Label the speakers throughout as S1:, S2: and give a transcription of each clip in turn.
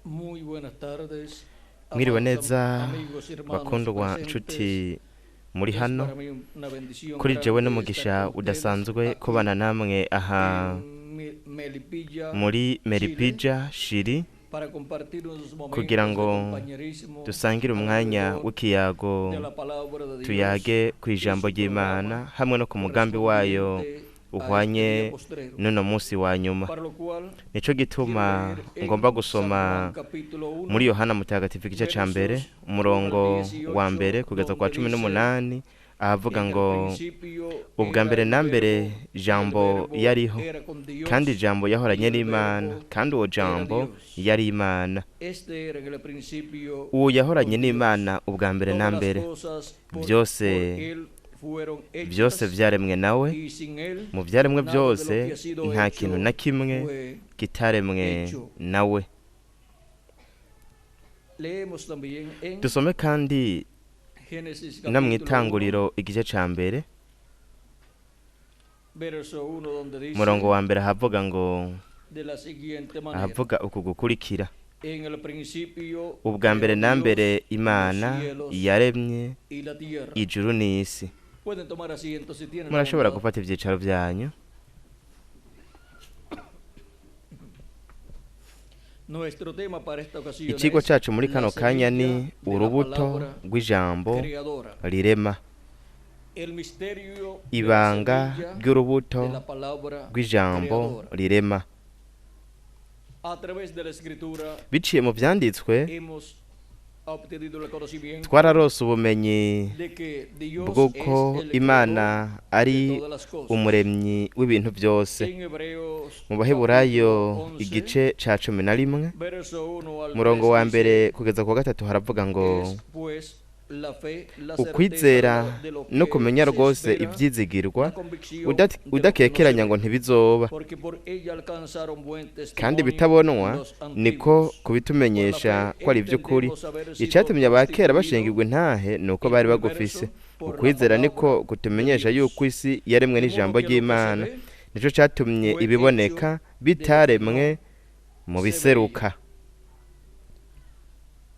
S1: Muy buenas tardes,
S2: Mwiriwe
S1: amados
S2: neza
S1: amigos y hermanos
S2: bakundwa
S1: presentes.
S2: nshuti muri
S1: Es
S2: hano
S1: para mí una bendición
S2: kuri jewe
S1: grande estar
S2: n'umugisha
S1: con ustedes
S2: udasanzwe
S1: aquí
S2: kubana namwe aha
S1: en Melipilla,
S2: muri
S1: Chile,
S2: Melipilla Shiri
S1: para compartir unos
S2: kugira
S1: momentos de
S2: ngo
S1: compañerismo
S2: dusangire umwanya
S1: alrededor
S2: w'ikiyago
S1: de la palabra de Dios
S2: tuyage ku
S1: y
S2: ijambo
S1: su
S2: ry'Imana
S1: programa
S2: hamwe no ku mugambi wayo
S1: correspondiente a este
S2: uhwanye
S1: día postrero.
S2: n'uno munsi wa nyuma.
S1: Para lo cual
S2: Nico
S1: quiero
S2: gituma
S1: leer en
S2: ngomba
S1: San
S2: gusoma
S1: Juan capítulo 1,
S2: muri Yohana Mutagatifu igice ca mbere
S1: versos 1 al
S2: umurongo wa
S1: 18,
S2: mbere kugeza kwa
S1: donde
S2: cumi
S1: dice:
S2: n'umunani ahavuga
S1: En el
S2: ngo
S1: principio
S2: ubwa
S1: era
S2: mbere
S1: el
S2: na mbere
S1: Verbo, y el
S2: Jambo
S1: Verbo
S2: yariho
S1: era con Dios,
S2: kandi Jambo
S1: y
S2: yahoranye
S1: el
S2: n'Imana
S1: Verbo
S2: kandi uwo
S1: era
S2: Jambo
S1: Dios.
S2: yari Imana.
S1: Este era en el principio
S2: Uwo yahoranye
S1: con Dios.
S2: n'Imana ubwa mbere na
S1: Todas las
S2: mbere
S1: cosas
S2: byose
S1: por él fueron
S2: byose
S1: hechas,
S2: vyaremwe nawe
S1: y sin él
S2: mu vyaremwe
S1: nada de lo
S2: byose
S1: que ha sido
S2: nta kintu
S1: hecho
S2: na kimwe
S1: fue
S2: kitaremwe
S1: hecho.
S2: nawe.
S1: Leemos también en
S2: Dusome kandi
S1: Génesis
S2: no
S1: capítulo 1,
S2: mw'itanguriro igice ca mbere
S1: verso 1, donde dice
S2: umurongo wa mbere ahavuga ngo
S1: de la siguiente manera:
S2: ahavuga uku gukurikira
S1: En el principio
S2: ubwa mbere
S1: creó
S2: na
S1: Dios
S2: mbere
S1: los
S2: Imana
S1: cielos
S2: yaremye
S1: y la tierra.
S2: ijuru n'isi.
S1: Pueden tomar asiento si tienen la
S2: Murashobora
S1: bondad.
S2: gufata ivyicaro vyanyu.
S1: Nuestro tema para esta ocasión
S2: Icigwa
S1: es
S2: cacu muri
S1: la
S2: kano kanya ni
S1: semilla de la
S2: urubuto
S1: palabra
S2: rw'ijambo
S1: creadora.
S2: rirema,
S1: El misterio de la
S2: ibanga
S1: semilla
S2: ry'urubuto
S1: de la palabra
S2: rw'ijambo
S1: creadora.
S2: rirema.
S1: A través de la escritura
S2: Biciye mu vyanditswe
S1: hemos obtenido el conocimiento
S2: twararose ubumenyi
S1: de que Dios
S2: bw'uko
S1: es el
S2: Imana
S1: creador
S2: ari
S1: de todas las cosas.
S2: umuremyi w'ibintu byose.
S1: En Hebreos
S2: Mu Baheburayo
S1: capítulo 11,
S2: igice ca 11
S1: verso 1 al
S2: umurongo
S1: 3
S2: wa
S1: dice:
S2: mbere kugeza ku wa gatatu haravuga ngo
S1: Es pues la fe, la certeza
S2: ukwizera
S1: de lo
S2: no
S1: que
S2: kumenya
S1: se
S2: rwose
S1: espera,
S2: ivyizigirwa
S1: la convicción de lo que no se
S2: udakekeranya
S1: ve,
S2: ngo ntibizoba
S1: porque por ella alcanzaron buen
S2: kandi
S1: testimonio
S2: ibitabonwa
S1: los
S2: niko
S1: antiguos. Por la
S2: kubitumenyesha
S1: fe
S2: ko ari ivy'ukuri.
S1: entendemos haber sido
S2: Icatumye abakera
S1: constituido
S2: bashingirwa intahe ni uko
S1: el
S2: bari bagufise.
S1: universo por la
S2: Ukwizera niko
S1: palabra de
S2: kutumenyesha
S1: Dios.
S2: yuko isi yaremwe
S1: De
S2: n'ijambo
S1: modo que lo que se
S2: ry'Imana,
S1: ve
S2: nico catumye
S1: fue
S2: ibiboneka
S1: hecho de lo que
S2: bitaremwe
S1: no
S2: mu
S1: se veía.
S2: biseruka.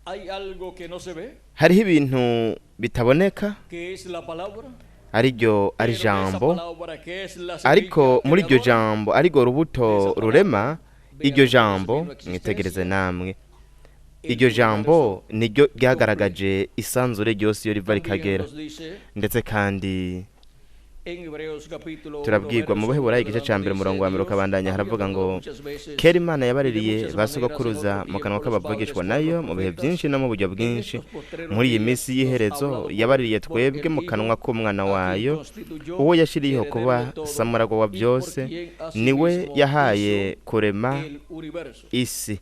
S1: Hay algo que no se ve,
S2: Hariho ibintu bitaboneka
S1: que es la palabra,
S2: ariryo ari
S1: pero esa
S2: jambo,
S1: palabra que es la semilla
S2: ariko muri iryo
S1: creadora,
S2: jambo arirwo rubuto
S1: de esa palabra,
S2: rurema,
S1: vean
S2: iryo
S1: cómo se
S2: jambo
S1: vino a
S2: mwitegereze
S1: existencia
S2: namwe
S1: el
S2: iryo jambo
S1: universo
S2: niryo
S1: completo.
S2: ryagaragaje isanzure ryose iyo riva
S1: También
S2: rikagera.
S1: nos dice
S2: Ndetse kandi
S1: en Hebreos capítulo 1,
S2: turabwirwa mu
S1: verso 1
S2: Baheburayo igice ca
S1: adelante
S2: mbere
S1: dice:
S2: umurongo wa mbere
S1: Dios,
S2: ukabandanya haravuga
S1: habiendo
S2: ngo
S1: hablado muchas veces
S2: kera Imana
S1: y de
S2: yabaririye
S1: muchas
S2: ba
S1: maneras en
S2: sogokuruza
S1: otro
S2: mu kanwa
S1: tiempo a los padres
S2: k'abavugishwa
S1: por los
S2: nayo mu bihe
S1: profetas,
S2: byinshi no mu buryo
S1: en
S2: bwinshi
S1: estos postreros
S2: muri iyi
S1: días
S2: minsi
S1: nos ha
S2: y'iherezo
S1: hablado
S2: yabaririye
S1: por
S2: twebwe
S1: el
S2: mu
S1: Hijo,
S2: kanwa k'umwana
S1: a quien
S2: wayo
S1: constituyó
S2: uwo yashiriyeho
S1: heredero
S2: kuba
S1: de todo
S2: samuragwa wa
S1: y por
S2: byose
S1: quien
S2: niwe
S1: asimismo
S2: yahaye
S1: hizo
S2: kurema
S1: el universo,
S2: isi.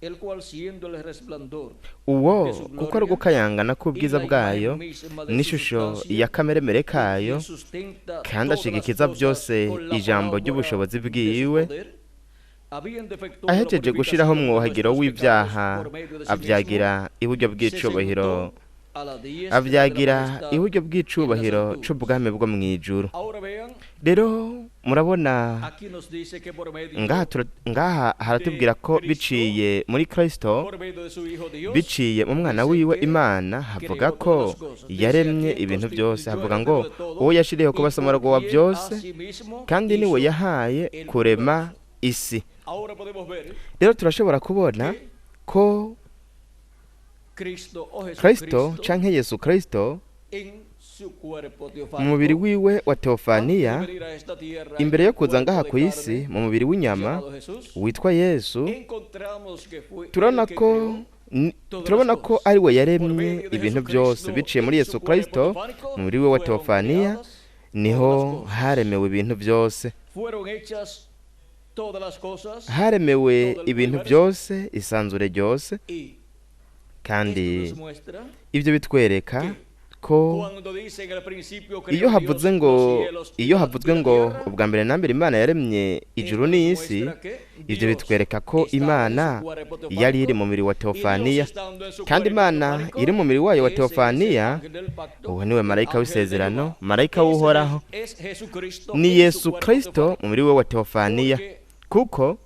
S1: el cual siendo el resplandor
S2: Uwo
S1: de su
S2: kuko ari
S1: gloria
S2: ugukayangana
S1: y
S2: k'ubwiza
S1: la
S2: bwayo
S1: imagen misma de su
S2: n'ishusho
S1: sustancia,
S2: ya kameremere
S1: y
S2: kayo
S1: quien sustenta
S2: kandi
S1: todas las
S2: ashigikiza
S1: cosas
S2: byose
S1: con la
S2: ijambo
S1: palabra
S2: ry'ubushobozi
S1: de su
S2: bwiwe
S1: poder, habiendo efectuado la
S2: ahejeje gushiraho
S1: purificación de
S2: umwuhagiro
S1: nuestros pecados
S2: w'ivyaha
S1: por medio de sí mismo,
S2: avyagira iburyo
S1: se
S2: bw'icubahiro
S1: sentó a la diestra de la
S2: avyagira
S1: majestad
S2: iburyo
S1: en las
S2: bw'icubahiro
S1: alturas.
S2: c'ubwami bwo mw'ijuru.
S1: Ahora vean,
S2: Rero murabona
S1: aquí nos dice que por
S2: ngaha
S1: medio
S2: ngaha
S1: de
S2: haratubwira ko
S1: Cristo,
S2: biciye muri Kristo
S1: por medio de su Hijo Dios,
S2: biciye mu mwana
S1: dice
S2: wiwe
S1: que
S2: Imana havuga
S1: creó todas
S2: ko
S1: las cosas. Dice a
S2: yaremye
S1: quien
S2: ibintu byose
S1: constituyó
S2: havuga ngo
S1: heredero de todo
S2: uwo yashiriyeho kuba
S1: y por
S2: samuragwa wa
S1: quien
S2: byose
S1: asimismo
S2: kandi niwe
S1: hizo
S2: yahaye
S1: el
S2: kurema
S1: universo.
S2: isi.
S1: Ahora podemos ver
S2: Rero turashobora kubona
S1: que
S2: ko
S1: Cristo o
S2: Kristo
S1: Jesucristo
S2: canke Yesu Kristo
S1: en su cuerpo
S2: mu mubiri
S1: teofánico,
S2: wiwe wa
S1: antes de
S2: teofaniya
S1: venir a esta tierra en
S2: imbere yo
S1: el
S2: kuza
S1: cuerpo
S2: ngaha
S1: de
S2: ku isi
S1: carne
S2: mu mubiri w'inyama
S1: llamado Jesús,
S2: witwa Yesu
S1: encontramos que fue él
S2: turabona
S1: que
S2: ko
S1: creó todas las
S2: turabona ko
S1: cosas.
S2: ari we
S1: Por
S2: yaremye
S1: medio de
S2: ibintu byose
S1: Jesucristo
S2: biciye muri
S1: en
S2: Yesu
S1: su cuerpo
S2: Kristo
S1: teofánico
S2: mu mubiri we wa
S1: fueron
S2: teofaniya
S1: creadas todas
S2: niho
S1: las cosas.
S2: haremewe ibintu byose
S1: Fueron hechas todas las cosas,
S2: haremewe
S1: todo el
S2: ibintu
S1: universo.
S2: byose isanzure ryose
S1: Y
S2: kandi
S1: esto nos muestra
S2: ibyo bitwereka
S1: que
S2: ko
S1: cuando dice en el principio
S2: iyo
S1: creó Dios
S2: havuze ngo
S1: los cielos y
S2: iyo
S1: la, y
S2: havuzwe
S1: la
S2: ngo
S1: tierra,
S2: ubwa mbere na mbere Imana yaremye ijuru
S1: esto nos
S2: n'isi
S1: muestra que
S2: ibyo
S1: Dios
S2: bitwereka ko
S1: estaba en su
S2: Imana
S1: cuerpo
S2: yari iri
S1: teofánico
S2: mu mubiri wa
S1: y Dios
S2: teofaniya
S1: estando en su
S2: kandi
S1: cuerpo
S2: Imana
S1: teofánico
S2: iri mu mubiri wayo wa
S1: es ese
S2: teofaniya
S1: ángel del pacto,
S2: uwo niwe
S1: el
S2: marayika
S1: ángel de
S2: w'isezerano
S1: Jehová.
S2: marayika
S1: Ese
S2: w'uhoraho
S1: es Jesucristo
S2: ni
S1: en su
S2: Yesu
S1: cuerpo
S2: Kristo
S1: teofánico,
S2: mu mubiri we wa teofaniya
S1: porque
S2: kuko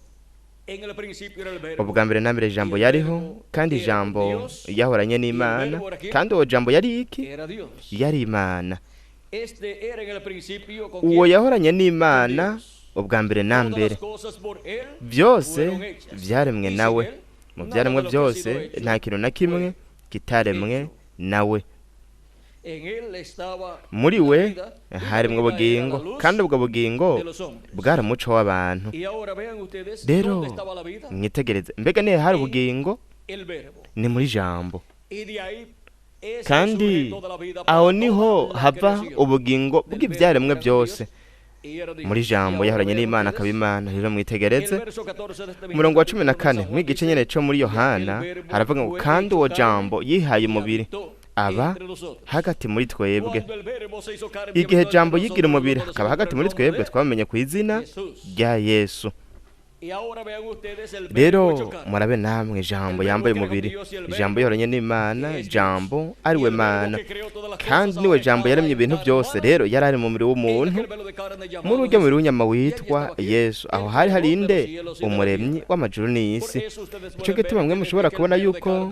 S2: Ubwa mbere na mbere ijambo yariho, kandi ijambo yahoranye n'Imana, kandi uwo jambo yari iki? Yari Imana. Uwo yahoranye n'Imana ubwa mbere na mbere. Byose byaremwe nawe, mu byaremwe byose nta kintu na kimwe kitaremwe nawe. Muri we haremwe ubugingo, kandi ubwo bugingo bwari umuco w'abantu. Rero mwitegereze, mbega nihe hari ubugingo? Ni muri jambo, kandi aho niho hava ubugingo bw'ibyaremwe byose. Muri jambo yahoranye n'Imana akaba Imana. Rero mwitegereze umurongo wa 14 mw'igice nyene co muri Yohana, haravuga ngo kandi uwo jambo yihaye umubiri aba hagati muri twebwe. Igihe jambo yigira umubiri akaba hagati muri twebwe, twamenye ku izina rya Yesu. Rero murabe namwe ijambo yambaye umubiri, ijambo yahoranye n'Imana, ijambo ari we Mana, kandi niwe jambo yaremye ibintu byose. Rero yari ari mu mubiri w'umuntu, muri urya mubiri w'inyama witwa Yesu. Aho hari hari inde? Umuremyi w'amajuru n'isi. Nico gituma mwe mushobora kubona yuko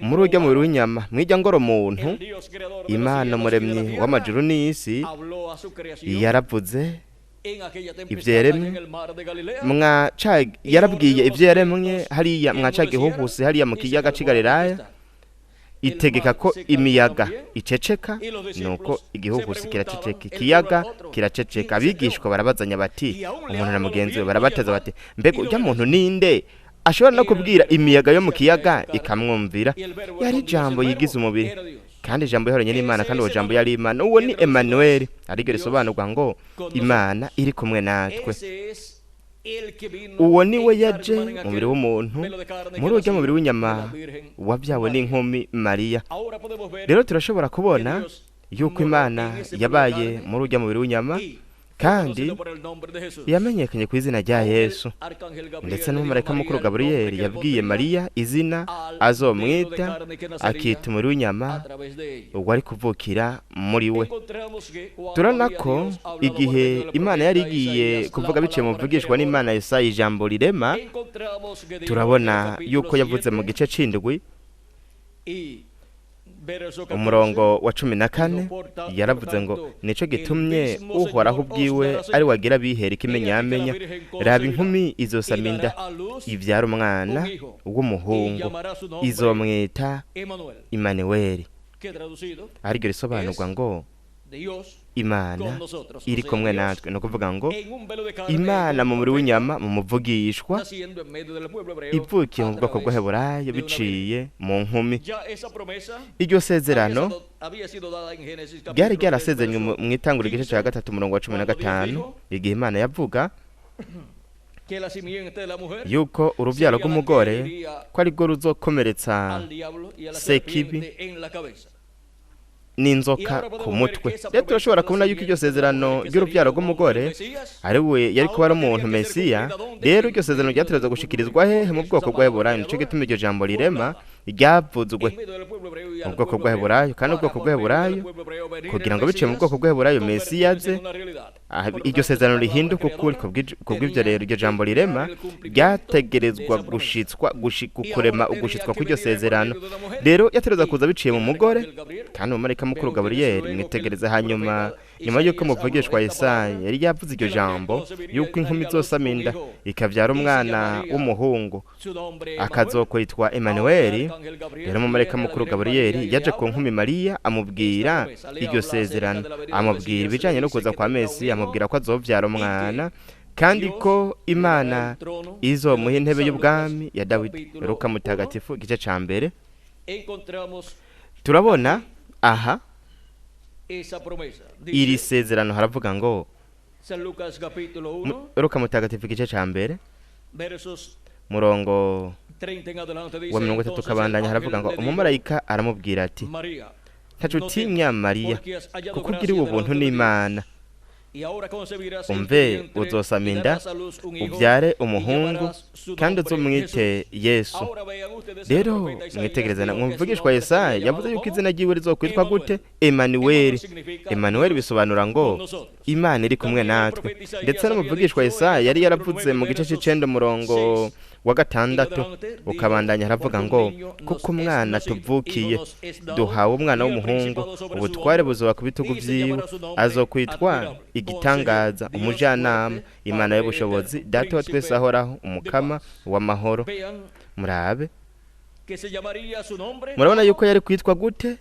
S2: muri urya mubiri w'inyama, mw'irya ngoro muntu, Imana umuremyi w'amajuru n'isi yaravuze ibyo yaremye, yarabwiye ibyo yaremye hariya mwaca gihuhusi hariya mu kiyaga c'i Galilaya, itegeka ko imiyaga iceceka, nuko igihuhusi kiraceceka, ikiyaga kiraceceka. Abigishwa barabazanya bati, umuntu na mugenzi we barabateza bati, mbega ujya muntu ninde ashobora no kubwira imiyaga yo mu kiyaga ikamwumvira? Yari ijambo yigize umubiri, kandi ijambo yahoranye n'Imana, kandi uwo jambo yari Imana. Uwo ni Emmanuel, ariryo risobanurwa ngo Imana iri kumwe natwe. Uwo ni we yaje mubiri w'umuntu, muri urya mubiri w'inyama wabyawe n'inkumi Mariya. Rero turashobora kubona yuko Imana yabaye muri urya mubiri w'inyama, kandi yamenyekanye ku izina rya Yesu. Ndetse n'umumarayika mukuru Gaburiyeli yabwiye Mariya izina azomwita, akita umubiri w'inyama ubwo ari kuvukira muri we. Turabona ko igihe Imana yari igiye kuvuga biciye mu mvugishwa n'Imana Yesaya ijambo rirema, turabona yuko yavuze mu gice c'indwi umurongo wa 14, yaravuze ngo nico gitumye Uhoraho ubwiwe ari wagira bihera ikimenyamenya, raba inkumi izosama inda ibyara umwana w'umuhungu, izomwita Imanuweli, ariryo risobanurwa ngo Imana iri kumwe natwe. Ni ukuvuga ngo Imana mu mubiri w'inyama, mu muvugishwa, ivukiye mu bwoko bw'Abaheburayo biciye mu nkumi. Iryo sezerano ryari ryarasezeranywe mu itanguriro igice cya 3 umurongo wa 15, igihe Imana yavuga yuko urubyaro rw'umugore ko ari rwo ruzokomeretsa Sekibi n'inzoka ku mutwe. Rero turashobora kubona yuko iryo sezerano ry'urubyaro rw'umugore ari we yari kuba ari umuntu Mesiya. Rero iryo sezerano ryategerezwa gushikirizwa hehe? Mu bwoko bw'Abaheburayo. Nico gituma iryo jambo rirema ryavuzwe mu bwoko bw'Abaheburayo, kandi ubwoko bw'Abaheburayo kugira ngo biciye mu bwoko bw'Abaheburayo Mesiya aze, iryo sezerano rihinduka ukuri. Kubw'ibyo rero iryo jambo rirema ryategerezwa gushitswa kurema ugushitswa kw'iryo sezerano. Rero yategerezwa kuza biciye mu mugore, kandi umumarayika mukuru Gaburiyeli mwitegereze. Hanyuma nyuma yuko muvugishwa Yesaya yari yavuze iryo jambo yuko inkumi izosama inda ikabyara umwana w'umuhungu akazokwitwa Emmanuel, rero umumarayika mukuru Gaburiyeli yaje ku nkumi Mariya amubwira iryo sezerano, amubwira ibijanye no kuza kwa Mesiya, amubwira ko azovyara umwana kandi ko Imana izomuha intebe y'ubwami ya Dawidi. Luka mutagatifu igice ca 1. Turabona aha iri sezerano, haravuga ngo Luka mutagatifu igice ca 1 murongo wa 30 kabandanya, haravuga ngo umumarayika aramubwira ati, ntaco utinya Mariya, kuko ugiriwe ubuntu n'Imana, Umve, uzosama inda, ubyare umuhungu, kandi uzumwite Yesu. Rero mwitegereze, mwumvugishwa Yesaya yavuze yuko izina ryiwe rizokwitwa gute? Emanuweli. Emanuweli bisobanura ngo Imana iri kumwe natwe. Ndetse n'umuvugishwa Yesaya yari yaravuze mu gice c'icenda umurongo wa 6 ukabandanya aravuga ngo kuko umwana tuvukiye, duhawe umwana w'umuhungu, ubutware buzoba ku bitugu vyiwe, azokwitwa igitangaza, umujanama, Imana y'ubushobozi, Data wa twese ahoraho, umukama w'amahoro. Murabe, murabona yuko yari kwitwa gute?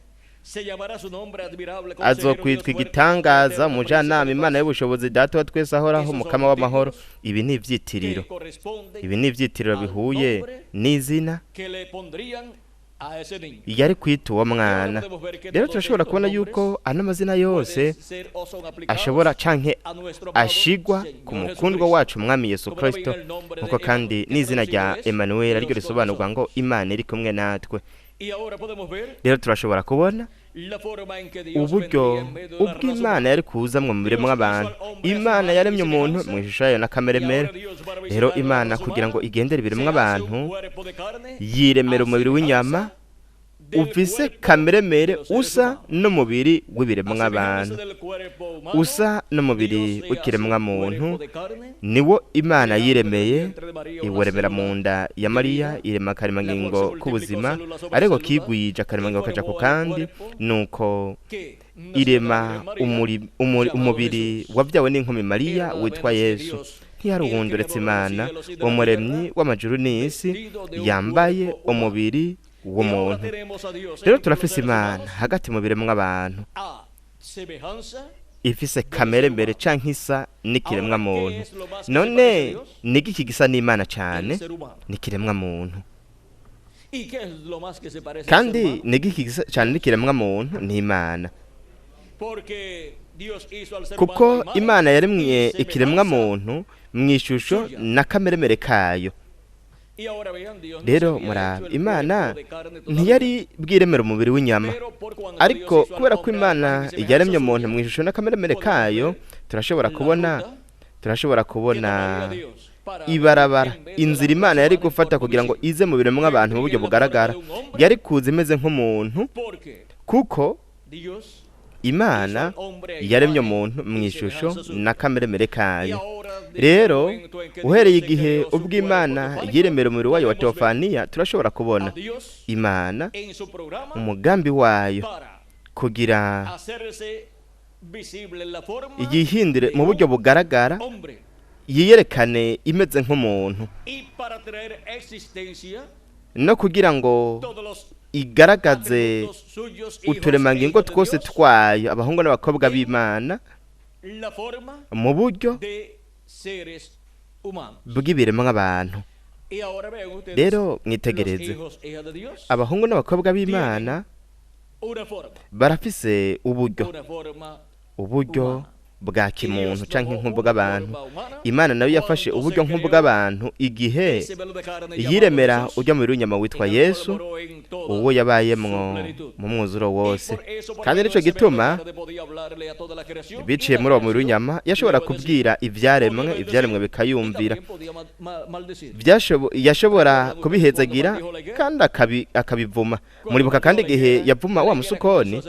S2: Azokwitwa igitangaza, umujanama, Imana y'ubushobozi, Data wa twese ahoraho, umukama w'amahoro. Ibi ni ivyitiriro, ibi ni ivyitiriro bihuye n'izina yari kwita uwo mwana. Rero turashobora kubona yuko ano mazina yose ashobora canke ashigwa ku mukundwa wacu Umwami Yesu Kristo, nkuko kandi n'izina rya Emmanuel ariryo risobanurwa ngo Imana iri kumwe natwe. Rero turashobora kubona uburyo ubw'Imana yari kuzamwo mu biremwa abantu. Imana yaremye umuntu mu ishusho yayo na kameremere. Rero Imana kugira ngo igendere ibiremwa abantu, yiremera umubiri w'inyama ufise kameremere usa n'umubiri w'ibiremwa abantu, usa n'umubiri w'ikiremwa muntu. Niwo Imana yiremeye, iwuremera mu nda ya Mariya, irema akaremangingo k'ubuzima ariko kigwije akaremangingo kaja ku kandi, nuko irema umubiri wabyawe n'inkumi Mariya witwa Yesu. Ntiyari uwundi uretse Imana, umuremyi w'amajuru n'isi, yambaye umubiri w'umuntu. Rero turafise Imana hagati mu biremwa abantu, ifise kamere mbere canke isa n'ikiremwa muntu. None ni iki gisa n'Imana cane? N'ikiremwa muntu. Kandi ni iki gisa cane n'ikiremwa muntu? Ni Imana. Kuko Imana yaremye ikiremwa muntu mw'ishusho na kameremere kayo. Rero murabe, Imana ntiyari bwiremera umubiri w'inyama, ariko kubera ko Imana yaremye umuntu mu ishusho n'akameremere kayo, turashobora kubona ibarabara, inzira Imana yari gufata kugira ngo ize mu biremwa abantu mu buryo bugaragara. Yari kuza imeze nk'umuntu, kuko Imana yaremye umuntu mu ishusho na kameremere kayo. Rero uhereye igihe ubw'Imana yiremera umubiri wayo wa teofaniya, turashobora kubona Imana umugambi wayo kugira yihindure mu buryo bugaragara, yiyerekane imeze nk'umuntu, no kugira ngo igaragaze uturemangingo twose twayo, abahungu n'abakobwa b'Imana, mu buryo bw'ibiremwa abantu. Rero mwitegereze, abahungu n'abakobwa b'Imana barafise uburyo bwa kimuntu canke nk'ubw'abantu. Imana nayo yafashe uburyo nk'ubw'abantu igihe yiremera ujya mu w'inyama witwa Yesu, uwo yabayemwo mu mwuzuro wose. Kandi nico gituma biciye muri uwo mubiri w'inyama yashobora kubwira ivyaremwe, ivyaremwe bikayumvira. Yashobora kubihezagira kandi akabivuma. Muribuka kandi igihe yavuma wa musukoni,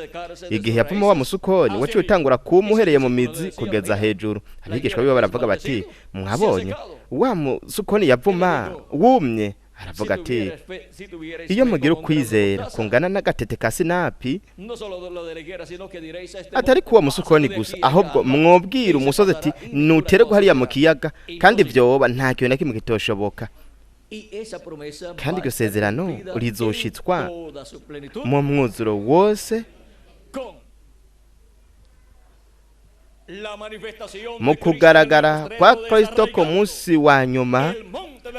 S2: igihe yavuma wa musukoni waciye utangura kumuhereye mu mizi kugeza hejuru. Abigishwa biwe baravuga bati, mwabonye wa musukoni yavuma wumye? Aravuga ati, iyo mugira ukwizera kungana n'agatete ka sinapi, atari kuwa musukoni gusa, ahubwo mwobwira umusozi ati nutererwe hariya mu kiyaga, kandi vyoba nta kintu na kimwe kitoshoboka. Kandi iryo sezerano rizoshitswa mu mwuzuro wose, mu kugaragara kwa Kristo ku munsi wa nyuma,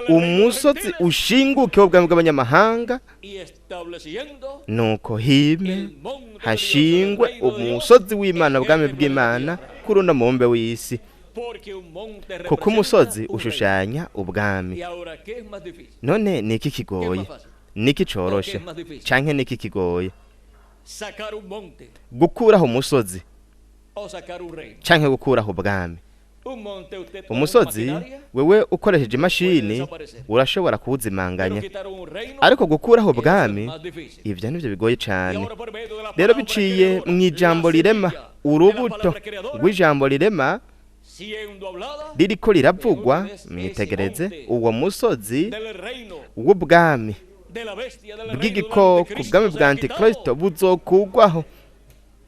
S2: umusozi ushinguke w'ubwami bw'abanyamahanga, nuko hime hashingwe umusozi w'Imana, ubwami bw'Imana kuri uno mubumbe w'isi, kuko umusozi ushushanya ubwami. None niki kigoye? Niki coroshe? Canke niki kigoye? Gukuraho umusozi
S1: o sacar un reino.
S2: Canke gukuraho ubwami.
S1: Un monte usted con una
S2: Umusozi
S1: maquinaria
S2: wewe ukoresheje imashini urashobora kuwuzimanganya,
S1: pero quitar un reino
S2: ariko gukuraho
S1: eso es
S2: ubwami
S1: más difícil.
S2: ivyo nivyo bigoye
S1: Y
S2: cane.
S1: ahora por medio de la
S2: Rero
S1: palabra
S2: biciye
S1: creadora,
S2: mu ijambo
S1: la
S2: rirema,
S1: semilla de la
S2: urubuto
S1: palabra creadora,
S2: rw'ijambo rirema
S1: siendo hablada
S2: ririko riravugwa, mwitegereze uwo musozi
S1: del reino
S2: w'ubwami
S1: de la bestia del reino del
S2: bw'igikoko,
S1: anticristo
S2: ubwami bwa
S1: será
S2: antikristo
S1: quitado
S2: buzokugwaho,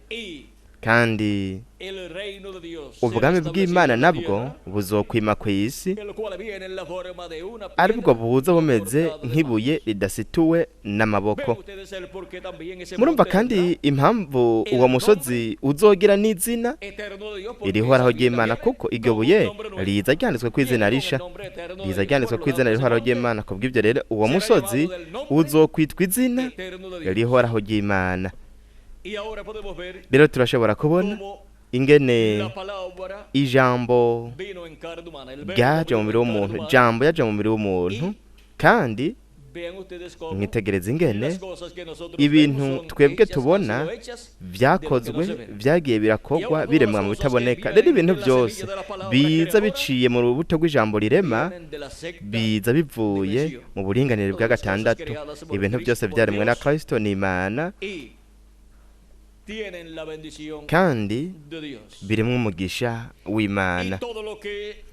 S1: y
S2: kandi
S1: el reino de Dios será
S2: ubwami
S1: establecido
S2: bw'Imana
S1: en la
S2: nabwo
S1: tierra,
S2: buzokwima ku isi,
S1: el cual viene en la forma de una
S2: aribwo
S1: piedra
S2: buza bumeze
S1: cortada de
S2: nk'ibuye
S1: manos.
S2: ridasituwe
S1: Ven
S2: n'amaboko.
S1: ustedes el por qué también ese
S2: Murumva
S1: monte
S2: kandi
S1: tendrá
S2: impamvu uwo musozi uzogira n'izina
S1: eterno de Dios, porque
S2: irihoraho
S1: esa piedra
S2: ry'Imana,
S1: viene
S2: kuko iryo
S1: con un
S2: buye
S1: nombre nuevo.
S2: riza ryanditswe ku izina
S1: Viene con el
S2: risha,
S1: nombre eterno de
S2: riza
S1: Dios,
S2: ryanditswe
S1: por
S2: ku
S1: lo
S2: izina
S1: tanto, ese
S2: rihoraho
S1: monte
S2: ry'Imana. Kubw'ibyo rero uwo
S1: será
S2: musozi
S1: llamado del nombre
S2: uzokwitwa izina
S1: eterno de Dios.
S2: rihoraho ry'Imana.
S1: Y ahora podemos ver
S2: Rero turashobora kubona
S1: cómo
S2: ingene
S1: la palabra
S2: ijambo
S1: vino en carne humana. El verbo
S2: ryaje mu
S1: vino
S2: mubiri
S1: en carne
S2: w'umuntu,
S1: humana.
S2: ijambo yaje mu mubiri w'umuntu, kandi
S1: Vean ustedes cómo
S2: mwitegereze ingene
S1: las cosas que nosotros
S2: ibintu
S1: vemos son
S2: twebwe
S1: hechas, han
S2: tubona
S1: sido hechas de lo que
S2: vyakozwe,
S1: no se ve.
S2: vyagiye birakorwa biremwa mu bitaboneka. Rero ibintu byose biza biciye mu rubuto rw'ijambo rirema
S1: Vienen de la sexta
S2: biza bivuye mu buringanire bwa gatandatu. Ibintu byose byaremwe na Kristo n'Imana,
S1: y tienen la bendición
S2: kandi
S1: de Dios.
S2: birimwo umugisha
S1: Y
S2: w'Imana,
S1: todo lo que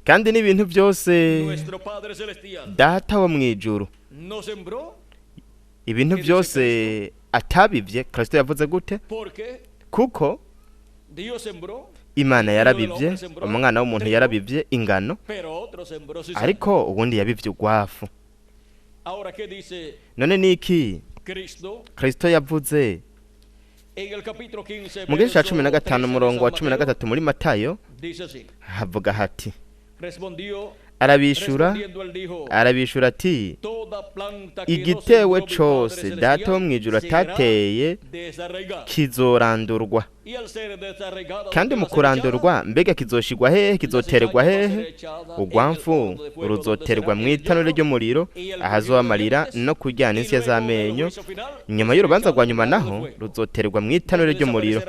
S2: kandi n'ibintu byose
S1: nuestro Padre Celestial
S2: Data wo mw'ijuru
S1: no sembró,
S2: ibintu byose atabivye. Kristo yavuze gute?
S1: porque
S2: Kuko
S1: Dios sembró,
S2: Imana yarabivye, umwana w'umuntu yarabivye ingano,
S1: pero otro sembró cizaña.
S2: ariko uwundi yabivye ugwafu.
S1: Ahora, ¿qué dice
S2: None niki
S1: Cristo
S2: Kristo yavuze
S1: en el capítulo 15,
S2: mu gice cya
S1: verso
S2: 15
S1: 13 de
S2: umurongo wa
S1: San
S2: cumi na
S1: Mateo?
S2: gatatu muri Matayo?
S1: Dice así:
S2: Havuga hati:
S1: Respondió,
S2: Arabishura,
S1: respondiendo él dijo:
S2: arabishura ati:
S1: Toda planta que no
S2: Igitewe
S1: sembró mi Padre
S2: cose Data wo
S1: Celestial
S2: mw'ijuru
S1: será
S2: atateye
S1: desarraigada.
S2: kizorandurwa.
S1: Y al ser desarraigada,
S2: Kandi
S1: ¿dónde
S2: mu
S1: va a ser
S2: kurandurwa,
S1: echada?
S2: mbega kizoshigwa hehe? Kizoterwa hehe? Ugwamfu ruzoterwa mu itanura ry'umuriro, ahazobamarira no kuryana insya z'amenyo. Nyuma y'urubanza rwa nyuma naho ruzoterwa mu itanura ry'umuriro,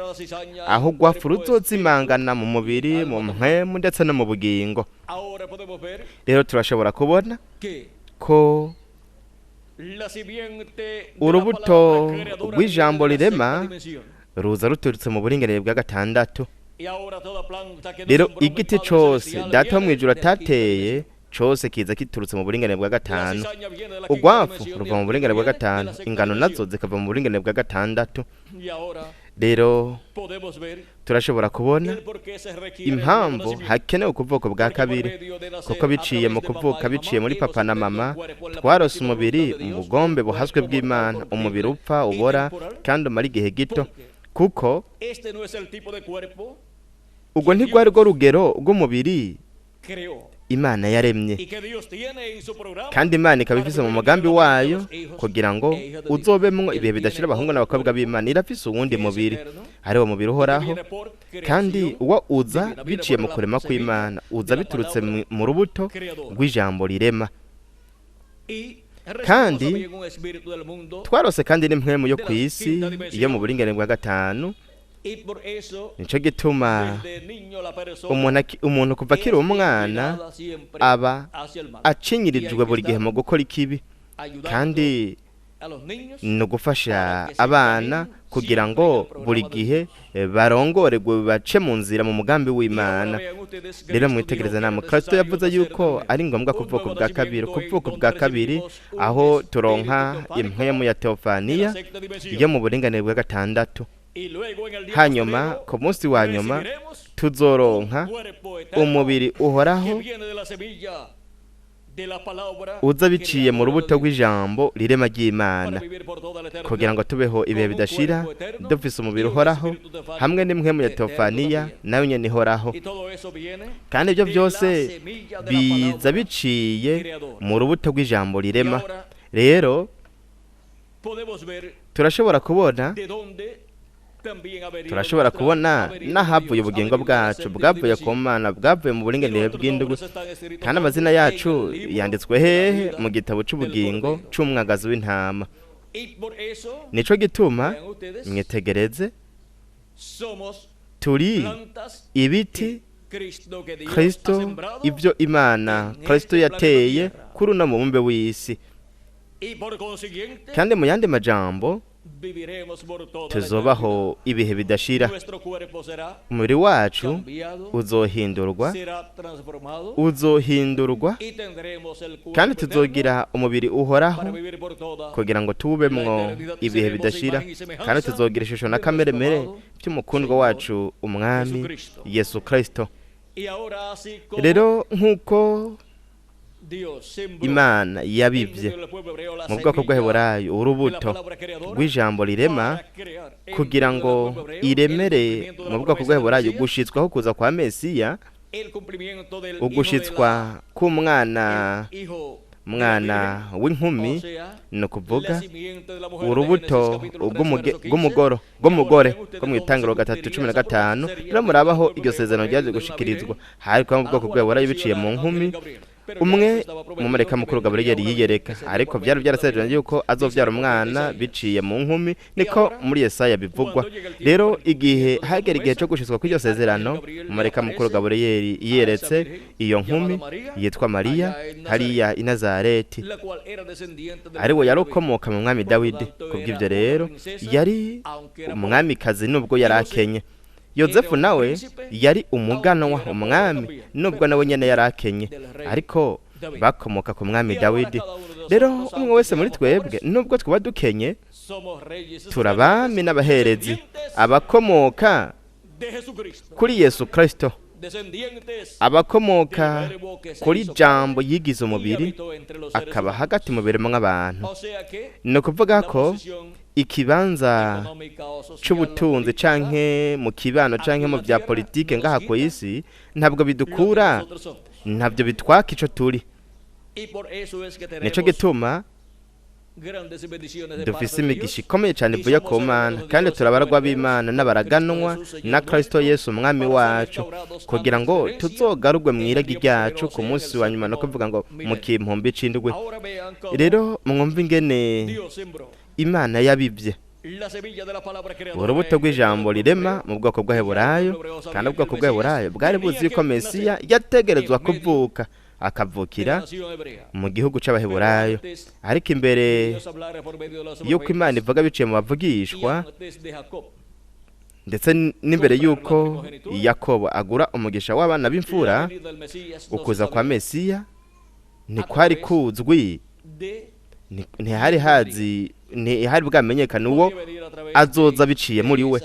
S2: aho ugwafu ruzozimangana mu mubiri, mu mpwemu ndetse no mu bugingo.
S1: Ahora podemos ver
S2: Rero turashobora kubona
S1: que
S2: ko
S1: la simiente de la
S2: urubuto
S1: palabra creadora
S2: rw'ijambo
S1: viene de la
S2: rirema
S1: sexta dimensión.
S2: ruza ruturutse mu buringanire bwa gatandatu.
S1: Y ahora toda planta que no
S2: Rero
S1: sembró mi
S2: igiti
S1: Padre
S2: cose
S1: Celestial
S2: Data wo
S1: viene
S2: mw'ijuru
S1: de la quinta
S2: atateye
S1: dimensión.
S2: cose kiza giturutse mu buringanire bwa
S1: La
S2: gatanu.
S1: cizaña viene de la quinta
S2: Ugwafu
S1: dimensión y
S2: ruva mu
S1: el
S2: buringanire bwa
S1: trigo viene de
S2: gatanu,
S1: la sexta
S2: ingano nazo
S1: dimensión.
S2: zikava mu buringanire bwa gatandatu.
S1: Y ahora
S2: Rero
S1: podemos ver
S2: turashobora kubona
S1: el por qué se requiere el nuevo
S2: impamvu
S1: nacimiento.
S2: hakenewe ukuvuka bwa
S1: Porque por
S2: kabiri,
S1: medio de nacer
S2: kuko
S1: a
S2: biciye
S1: través
S2: mu
S1: de mamá
S2: kuvuka
S1: y
S2: biciye
S1: mamá
S2: muri
S1: hemos
S2: papa na
S1: obtenido
S2: mama
S1: un cuerpo en la
S2: twarose
S1: perfecta
S2: umubiri
S1: voluntad de
S2: mu
S1: Dios,
S2: bugombe
S1: un
S2: buhaswe
S1: cuerpo
S2: bw'Imana,
S1: mortal,
S2: umubiri
S1: corruptible
S2: upfa
S1: y
S2: ubora
S1: temporal,
S2: kandi umara igihe gito,
S1: porque
S2: kuko
S1: este no es el tipo de cuerpo
S2: ubwo ntirwari rwo rugero rw'umubiri
S1: creó
S2: Imana yaremye,
S1: y que Dios tiene en su programa
S2: kandi Imana ikaba
S1: para
S2: ifise mu
S1: vivir
S2: mugambi
S1: eternamente
S2: wayo
S1: los hijos
S2: kugira ngo
S1: e hijas de Dios.
S2: uzobemwo
S1: Él
S2: ibihe
S1: tiene
S2: bidashira abahungu
S1: otro
S2: n'abakobwa
S1: cuerpo
S2: b'Imana. Irafise uwundi
S1: que es
S2: mubiri,
S1: eterno,
S2: ari wo mubiri
S1: que
S2: uhoraho,
S1: viene por
S2: kandi
S1: creación
S2: uwo uza
S1: divina, viene
S2: biciye
S1: por
S2: mu
S1: la
S2: kurema
S1: semilla
S2: kw'Imana, uza
S1: de la
S2: biturutse
S1: palabra
S2: mu rubuto
S1: creadora.
S2: rw'ijambo rirema.
S1: Y recibimos
S2: Kandi
S1: también un espíritu del mundo
S2: twarose kandi n'impwemu yo
S1: de la
S2: ku isi
S1: quinta
S2: iyo
S1: dimensión.
S2: mu buringanire bwa gatanu.
S1: Y por eso
S2: Nico gituma
S1: desde niño la persona
S2: umuntu umuntu kuva
S1: es
S2: akiri umwana
S1: inclinada siempre
S2: aba
S1: hacia el mal. Y hay
S2: acinyirijwe
S1: que
S2: buri gihe
S1: estar
S2: mu gukora ikibi,
S1: ayudando
S2: kandi
S1: a los niños
S2: ni ugufasha
S1: para que se
S2: abana
S1: encaminen
S2: kugira
S1: siempre en
S2: ngo
S1: el programa
S2: buri
S1: de
S2: gihe
S1: Dios.
S2: barongorerwe bace mu nzira mu mugambi
S1: Y ahora
S2: w'Imana.
S1: vean ustedes,
S2: Rero
S1: Cristo dijo
S2: mwitegereze
S1: que era
S2: namwe, Kristo
S1: necesario
S2: yavuze
S1: nacer de
S2: yuko
S1: nuevo.
S2: ari ngombwa
S1: Un
S2: kuvuka
S1: nuevo
S2: ubwa kabiri,
S1: nacimiento en
S2: kuvuka
S1: donde
S2: ubwa kabiri
S1: recibimos un
S2: aho
S1: espíritu
S2: turonka
S1: teofánico
S2: impwemu ya
S1: de la
S2: teofaniya
S1: sexta
S2: yo
S1: dimensión.
S2: mu buringanire bwa gatandatu.
S1: Y luego en el día
S2: Hanyuma
S1: postrero
S2: ku munsi wa nyuma
S1: recibiremos un
S2: tuzoronka
S1: cuerpo eterno
S2: umubiri
S1: que
S2: uhoraho
S1: viene de la semilla de la palabra
S2: uza biciye mu
S1: creadora de
S2: rubuto
S1: Dios
S2: rw'ijambo rirema
S1: para
S2: ry'Imana,
S1: vivir por toda la
S2: kugira
S1: eternidad
S2: ngo tubeho ibihe
S1: con un
S2: bidashira
S1: cuerpo eterno
S2: dufise
S1: y
S2: umubiri
S1: un
S2: uhoraho
S1: espíritu teofánico
S2: hamwe n'impwemu ya
S1: eterno
S2: teofaniya
S1: también.
S2: nayo nyene ihoraho.
S1: Y todo eso viene
S2: Kandi ibyo
S1: de la
S2: byose
S1: semilla de la
S2: biza
S1: palabra
S2: biciye
S1: creadora.
S2: mu rubuto rw'ijambo
S1: Y
S2: rirema.
S1: ahora
S2: Rero
S1: podemos ver
S2: turashobora kubona
S1: de dónde también ha venido
S2: turashobora
S1: nuestra,
S2: kubona
S1: ha venido de
S2: n'ahavuye
S1: Dios, ha
S2: ubugingo
S1: venido de la
S2: bwacu,
S1: séptima
S2: bwavuye ku
S1: dimensión.
S2: Mana, bwavuye mu
S1: Y
S2: buringanire
S1: nuestros
S2: bw'indwi.
S1: nombres están escritos
S2: Kandi amazina
S1: ¿dónde? En
S2: yacu
S1: el libro
S2: yanditswe
S1: de la
S2: hehe?
S1: vida
S2: Mu gitabo
S1: del
S2: c'ubugingo
S1: Cordero.
S2: c'umwagazi w'intama.
S1: Y por eso,
S2: Nico gituma
S1: vean ustedes,
S2: mwitegereze
S1: somos
S2: Turi ibiti Kristo, ibyo Imana Kristo yateye kuri uno mubumbe w'isi. Kandi mu yandi majambo, tuzobaho ibihe bidashira. Umubiri wacu uzohindurwa, uzohindurwa, kandi tuzogira umubiri uhoraho kugira ngo tubemwo ibihe bidashira, kandi tuzogira ishusho na kameremere by'umukundwa wacu umwami Yesu Kristo. Rero nk'uko Imana yabibye mu bwoko bw'Abaheburayo urubuto rw'ijambo rirema kugira ngo iremere mu bwoko bw'Abaheburayo gushitswaho kuza kwa Mesiya, ugushitswa k'umwana mwana w'inkumi, ni ukuvuga urubuto rw'umugore rwo mu itangiriro 3:15. Rero murabaho iryo sezerano ryaje gushikirizwa hari kuba mu bwoko bw'Abaheburayo biciye mu nkumi. Umwe umumarayika mukuru Gaburiyeli yiyereka, ariko byari byarasezeranye yuko azobyara umwana biciye mu nkumi, niko muri Yesaya bivugwa. Rero igihe hagera igihe cyo gushitswa kw'iryo sezerano, umumarayika mukuru Gaburiyeli yiyeretse iyo nkumi yitwa Mariya hariya i Nazareti, ari we yari ukomoka mu mwami Dawidi. Kubw'ibyo rero yari umwamikazi nubwo yari akenye. Yozefu nawe yari umuganwa, umwami, nubwo nawe nyene yari akenye, ariko bakomoka ku mwami Dawidi. Rero umwe wese muri twebwe, nubwo twaba dukenye, turabami n'abaherezi, abakomoka kuri Yesu Kristo, abakomoka kuri jambo yigize umubiri akaba hagati mu biremwa abantu. Ni ukuvuga ko ikibanza c'ubutunzi canke mu kibano canke mu bya politike ngaha ku isi ntabwo bidukura, ntabyo bitwaka ico turi. Nico gituma dufise imigisha ikomeye cyane ivuye ku Mana, kandi turabarwa b'Imana n'abaraganwa na Kristo Yesu umwami wacu, kugira ngo tuzogarurwe mu iragi ryacu ku munsi wa nyuma, no kuvuga ngo mu kimpumbi c'indwi. Rero mwumve ingene Imana yabibye urubuto rw'ijambo rirema mu bwoko bw'Abaheburayo, kandi ubwoko bw'Abaheburayo bwari buzi yuko Mesiya yategerezwa kuvuka akavukira mu gihugu c'Abaheburayo. Ariko imbere yuko Imana ivuga biciye mu bavugishwa, ndetse n'imbere yuko Yakobo agura umugisha w'abana b'imfura, ukuza kwa Mesiya ntikwari kuzwi, ntihari hazi, ntihari bwamenyekana uwo azoza biciye muri we.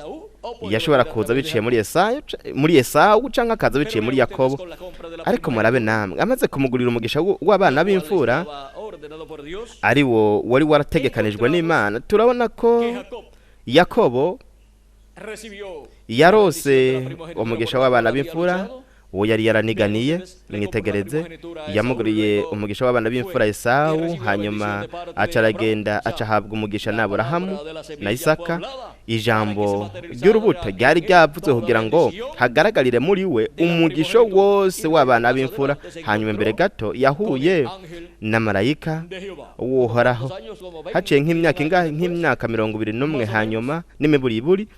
S2: Yashobora kuza biciye muri Yesayo, muri Esawu, canke akaza biciye muri Yakobo. Ariko murabe namwe, amaze kumugurira umugisha w'abana b'imfura, ari wo wari warategekanijwe n'Imana, turabona ko Yakobo yarose umugisha w'abana b'imfura uwo yari yaraniganiye. Mwitegereze, yamuguriye umugisha w'abana b'imfura Esawu, hanyuma acaragenda acahabwa umugisha na Aburahamu na Isaka. Ijambo ry'urubuto ryari ryavuzwe kugira ngo hagaragarire muri we umugisha wose w'abana b'imfura. Hanyuma imbere gato yahuye na marayika w'Uhoraho, haciye nk'imyaka ingahe, nk'imyaka 21, hanyuma n'imiburiburi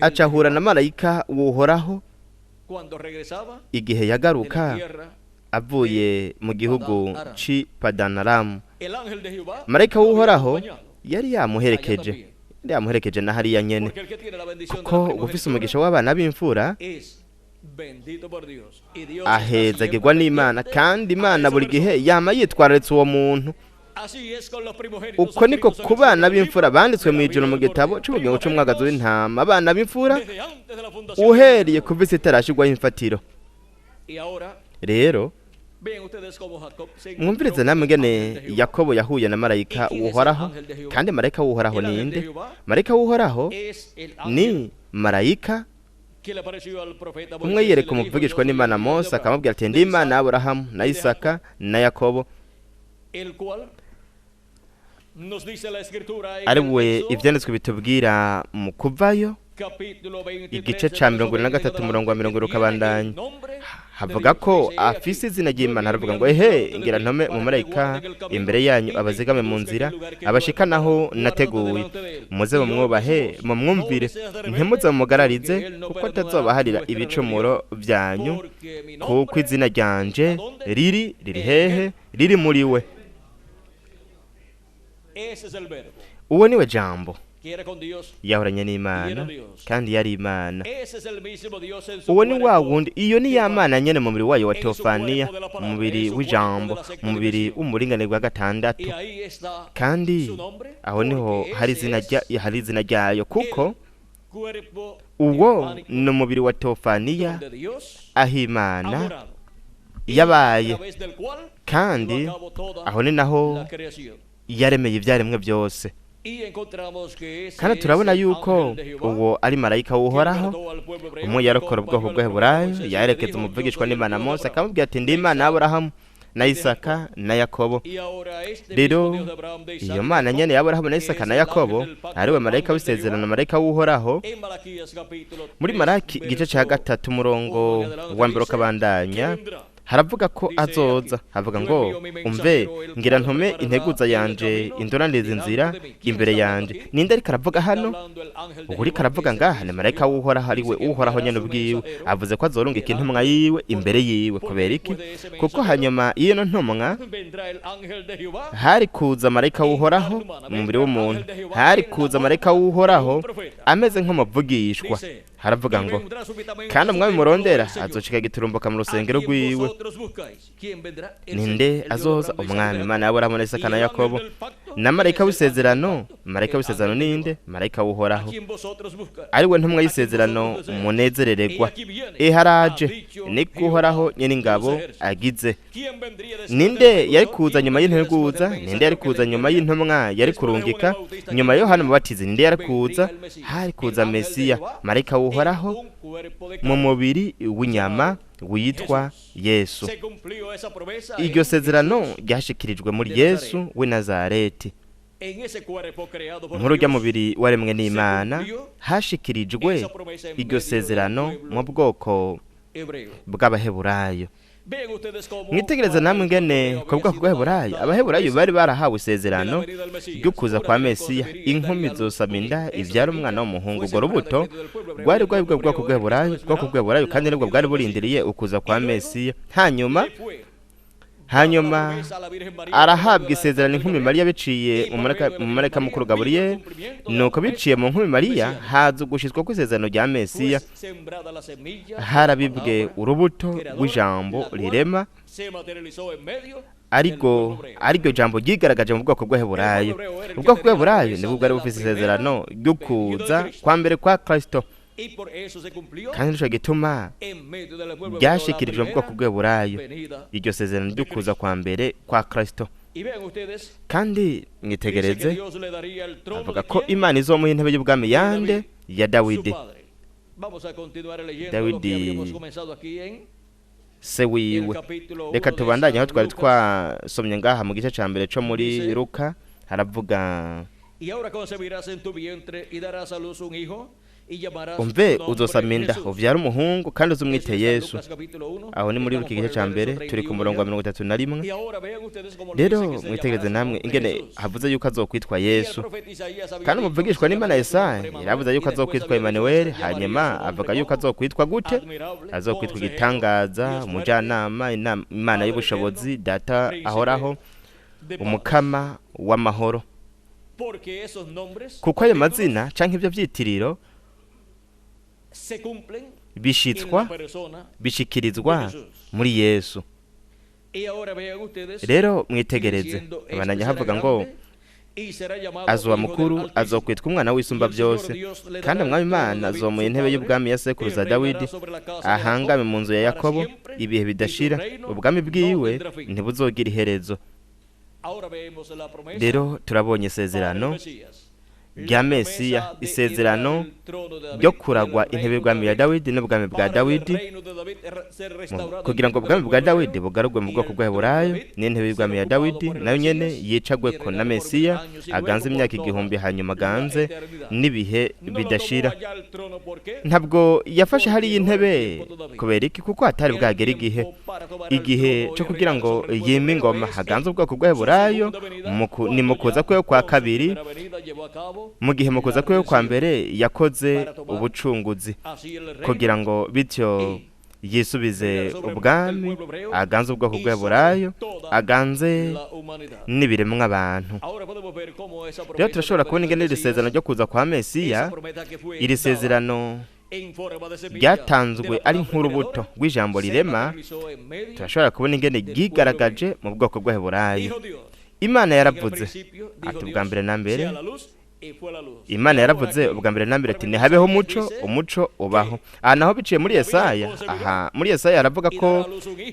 S2: acahura na marayika w'Uhoraho igihe yagaruka avuye mu gihugu ci Padanaramu. Marayika w'Uhoraho yari yamuherekeje, yari yamuherekeje na hariya nyene, kuko ufise umugisha w'abana b'imfura ahezagirwa n'Imana, kandi Imana buri gihe yama yitwararitse uwo muntu. Uko niko ku bana b'imfura banditswe mu ijuru mu gitabo c'ubugingo c'umwagazi w'intama, abana b'imfura uhereye kuva isi itarashirwaho imfatiro. Rero mwumvirize namwe ingene Yakobo yahuye na marayika w'Uhoraho. Kandi marayika w'Uhoraho ninde? Marayika w'Uhoraho ni marayika umwe yereka umuvugishwa n'Imana Mose, akamubwira ati ndi Imana ya Aburahamu na Isaka na Yakobo, ari we ivyanditswe bitubwira mu Kuvayo igice ca 23 umurongo wa 20 ukabandanya. Havuga ko afise izina ry'Imana. Haravuga ngo: "Ehe, ngira ntome umumarayika imbere yanyu, abazigame mu nzira, abashikanaho nateguye. Muze mumwubahe, mumwumvire, ntimuze mumugararize, kuko atazobaharira ibicumuro byanyu, kuko izina ryanje riri hehe? Riri muri we." Uwo niwe Jambo yahoranye n'Imana kandi yari Imana. Uwo ni wa wundi, iyo ni ya Mana nyene mu mubiri wayo wa teofaniya, mu mubiri w'ijambo, mu mubiri w'umuringanire bwa gatandatu. Kandi aho niho hari izina ryayo, kuko uwo ni umubiri wa teofaniya aho Imana yabaye, kandi aho ni naho yaremeye ibyaremwe byose. Kandi turabona yuko uwo ari marayika w'Uhoraho, umwe yarokora ubwoko bw'Abaheburayo, yaherekeza umuvugishwa n'Imana Mose, akamubwira ati: "Ndi Imana y'Aburahamu na Isaka na Yakobo." Rero iyo Mana nyene y'Aburahamu na Isaka na Yakobo, ariwe marayika w'isezerano, marayika w'Uhoraho, muri Maraki igice cya 3 umurongo wa 1 ukabandanya, haravuga ko azoza. Havuga ngo: "Umve, ngira ntume integuza yanje indoraniriza inzira imbere yanje." Ninde ariko aravuga hano? Ubu ariko aravuga ngaha ni marayika w'Uhoraho, ari we Uhoraho nyene ubwiwe. Avuze ko azorungika intumwa yiwe imbere yiwe. Kubera iki? Kuko hanyuma y'iyo ntumwa hari kuza marayika w'Uhoraho mu mubiri w'umuntu, hari kuza marayika w'Uhoraho ameze nk'umuvugishwa. Haravuga ngo: "Kandi umwami murondera azocika giturumbuka mu rusengero rwiwe." Ninde azoza? Umwami Imana y'Aburahamu na Isaka na Yakobo na marayika w'isezerano. Marayika w'isezerano ninde? Marayika w'Uhoraho, ari we ntumwa y'isezerano munezerererwa. Eharaje, niko Uhoraho nyene ingabo agize. Ninde yari kuza nyuma y'integuza? Ninde yari kuza nyuma y'intumwa yari kurungika nyuma ya Yohana Mubatizi? Ninde yari kuza? Hari kuza Mesiya, marayika w'Uhoraho mu mubiri w'inyama witwa Yesu. Iryo sezerano ryashikirijwe muri Yesu w'i Nazareti. Muri urya mubiri waremwe n'Imana hashikirijwe iryo sezerano mu bwoko bw'Abaheburayo. Mwitegereze namwe ingene ku bwoko bw'Abaheburayo, Abaheburayo bari barahawe isezerano ryo kuza kwa Mesiya. Inkumi zosama inda ibyara umwana w'umuhungu. Urwo rubuto rwari rwari bwo bwoko bw'Abaheburayo, bwoko bw'Abaheburayo, kandi nibwo bwari burindiriye ukuza kwa Mesiya. Hanyuma arahabwa isezerano inkumi Mariya biciye mu marayika mukuru Gaburiyeli. Nuko biciye mu nkumi Mariya haza ugushitswa kw'isezerano rya Mesiya. Harabibwe urubuto rw'ijambo rirema, ariko ariryo jambo ryigaragaje mu bwoko bw'Abaheburayo. Ubwoko bw'Abaheburayo nibwo bwari bufise isezerano ryo kuza kwa mbere kwa Kristo, kandi nico gituma ryashikirijwe mu bwoko bw'Abaheburayo iryo sezerano ryo kuza kwa mbere kwa Kristo. Kandi mwitegereze, avuga ko Imana izomuha intebe y'ubwami yande? Ya Dawidi, Dawidi se wiwe. Reka tubandanye aho twari twasomye ngaha mu gice ca mbere co muri Luka. Haravuga: "Umve, uzosama inda uvyara umuhungu, kandi uzumwite Yesu." Aho ni muri Luka igice ca mbere, turi ku murongo wa 31. Rero mwitegereze namwe ingene havuze yuko azokwitwa Yesu. Kandi umuvugishwa n'Imana Yesaya yaravuze yuko azokwitwa Emmanuel. Hanyuma avuga yuko azokwitwa gute? Azokwitwa igitangaza, umujyanama, Imana y'ubushobozi, Data ahoraho, Umukama w'amahoro. Kuko ayo mazina canke ivyo vyitiriro bishitswa, bishikirizwa muri Yesu. Rero mwitegereze, abananya havuga ngo: "Azoba mukuru, azokwitwa umwana w'Isumba byose, kandi umwami Imana azomuha intebe y'ubwami ya sekuruza Dawidi, ahangame mu nzu ya Yakobo ibihe bidashira, ubwami bwiwe ntibuzogira iherezo." Rero turabonye isezerano rya Mesiya, isezerano ryo kuragwa intebe y'ubwami ya Dawidi n'ubwami bwa Dawidi, kugira ngo ubwami bwa Dawidi bugarurwe mu bwoko bw'Abaheburayo, n'intebe y'ubwami ya Dawidi nayo nyene yicagweko na Mesiya, aganze imyaka 1000, hanyuma aganze n'ibihe bidashira. Ntabwo yafashe hariya intebe kubera iki? Kuko hatari bwagera igihe cyo kugira ngo yime ingoma haganze ubwoko bw'Abaheburayo. Ni mu kuza kwe kwa kabiri, mu gihe mu kuza kwe kwa mbere yakoze ubucunguzi kugira ngo bityo yisubize ubwami, aganze ubwoko bw'Abaheburayo, aganze n'ibiremwa abantu. Rero turashobora kubona ingene iri sezerano ryo kuza kwa Mesiya, iri sezerano ryatanzwe ari nk'urubuto rw'ijambo rirema, turashobora kubona ingene ryigaragaje mu bwoko bw'Abaheburayo. Imana yaravuze ati ubwa mbere na mbere, Imana yaravuze ubwa mbere na mbere ati ntihabeho umuco, umuco ubaho. Aha naho biciye muri Yesaya, aha muri Yesaya aravuga ko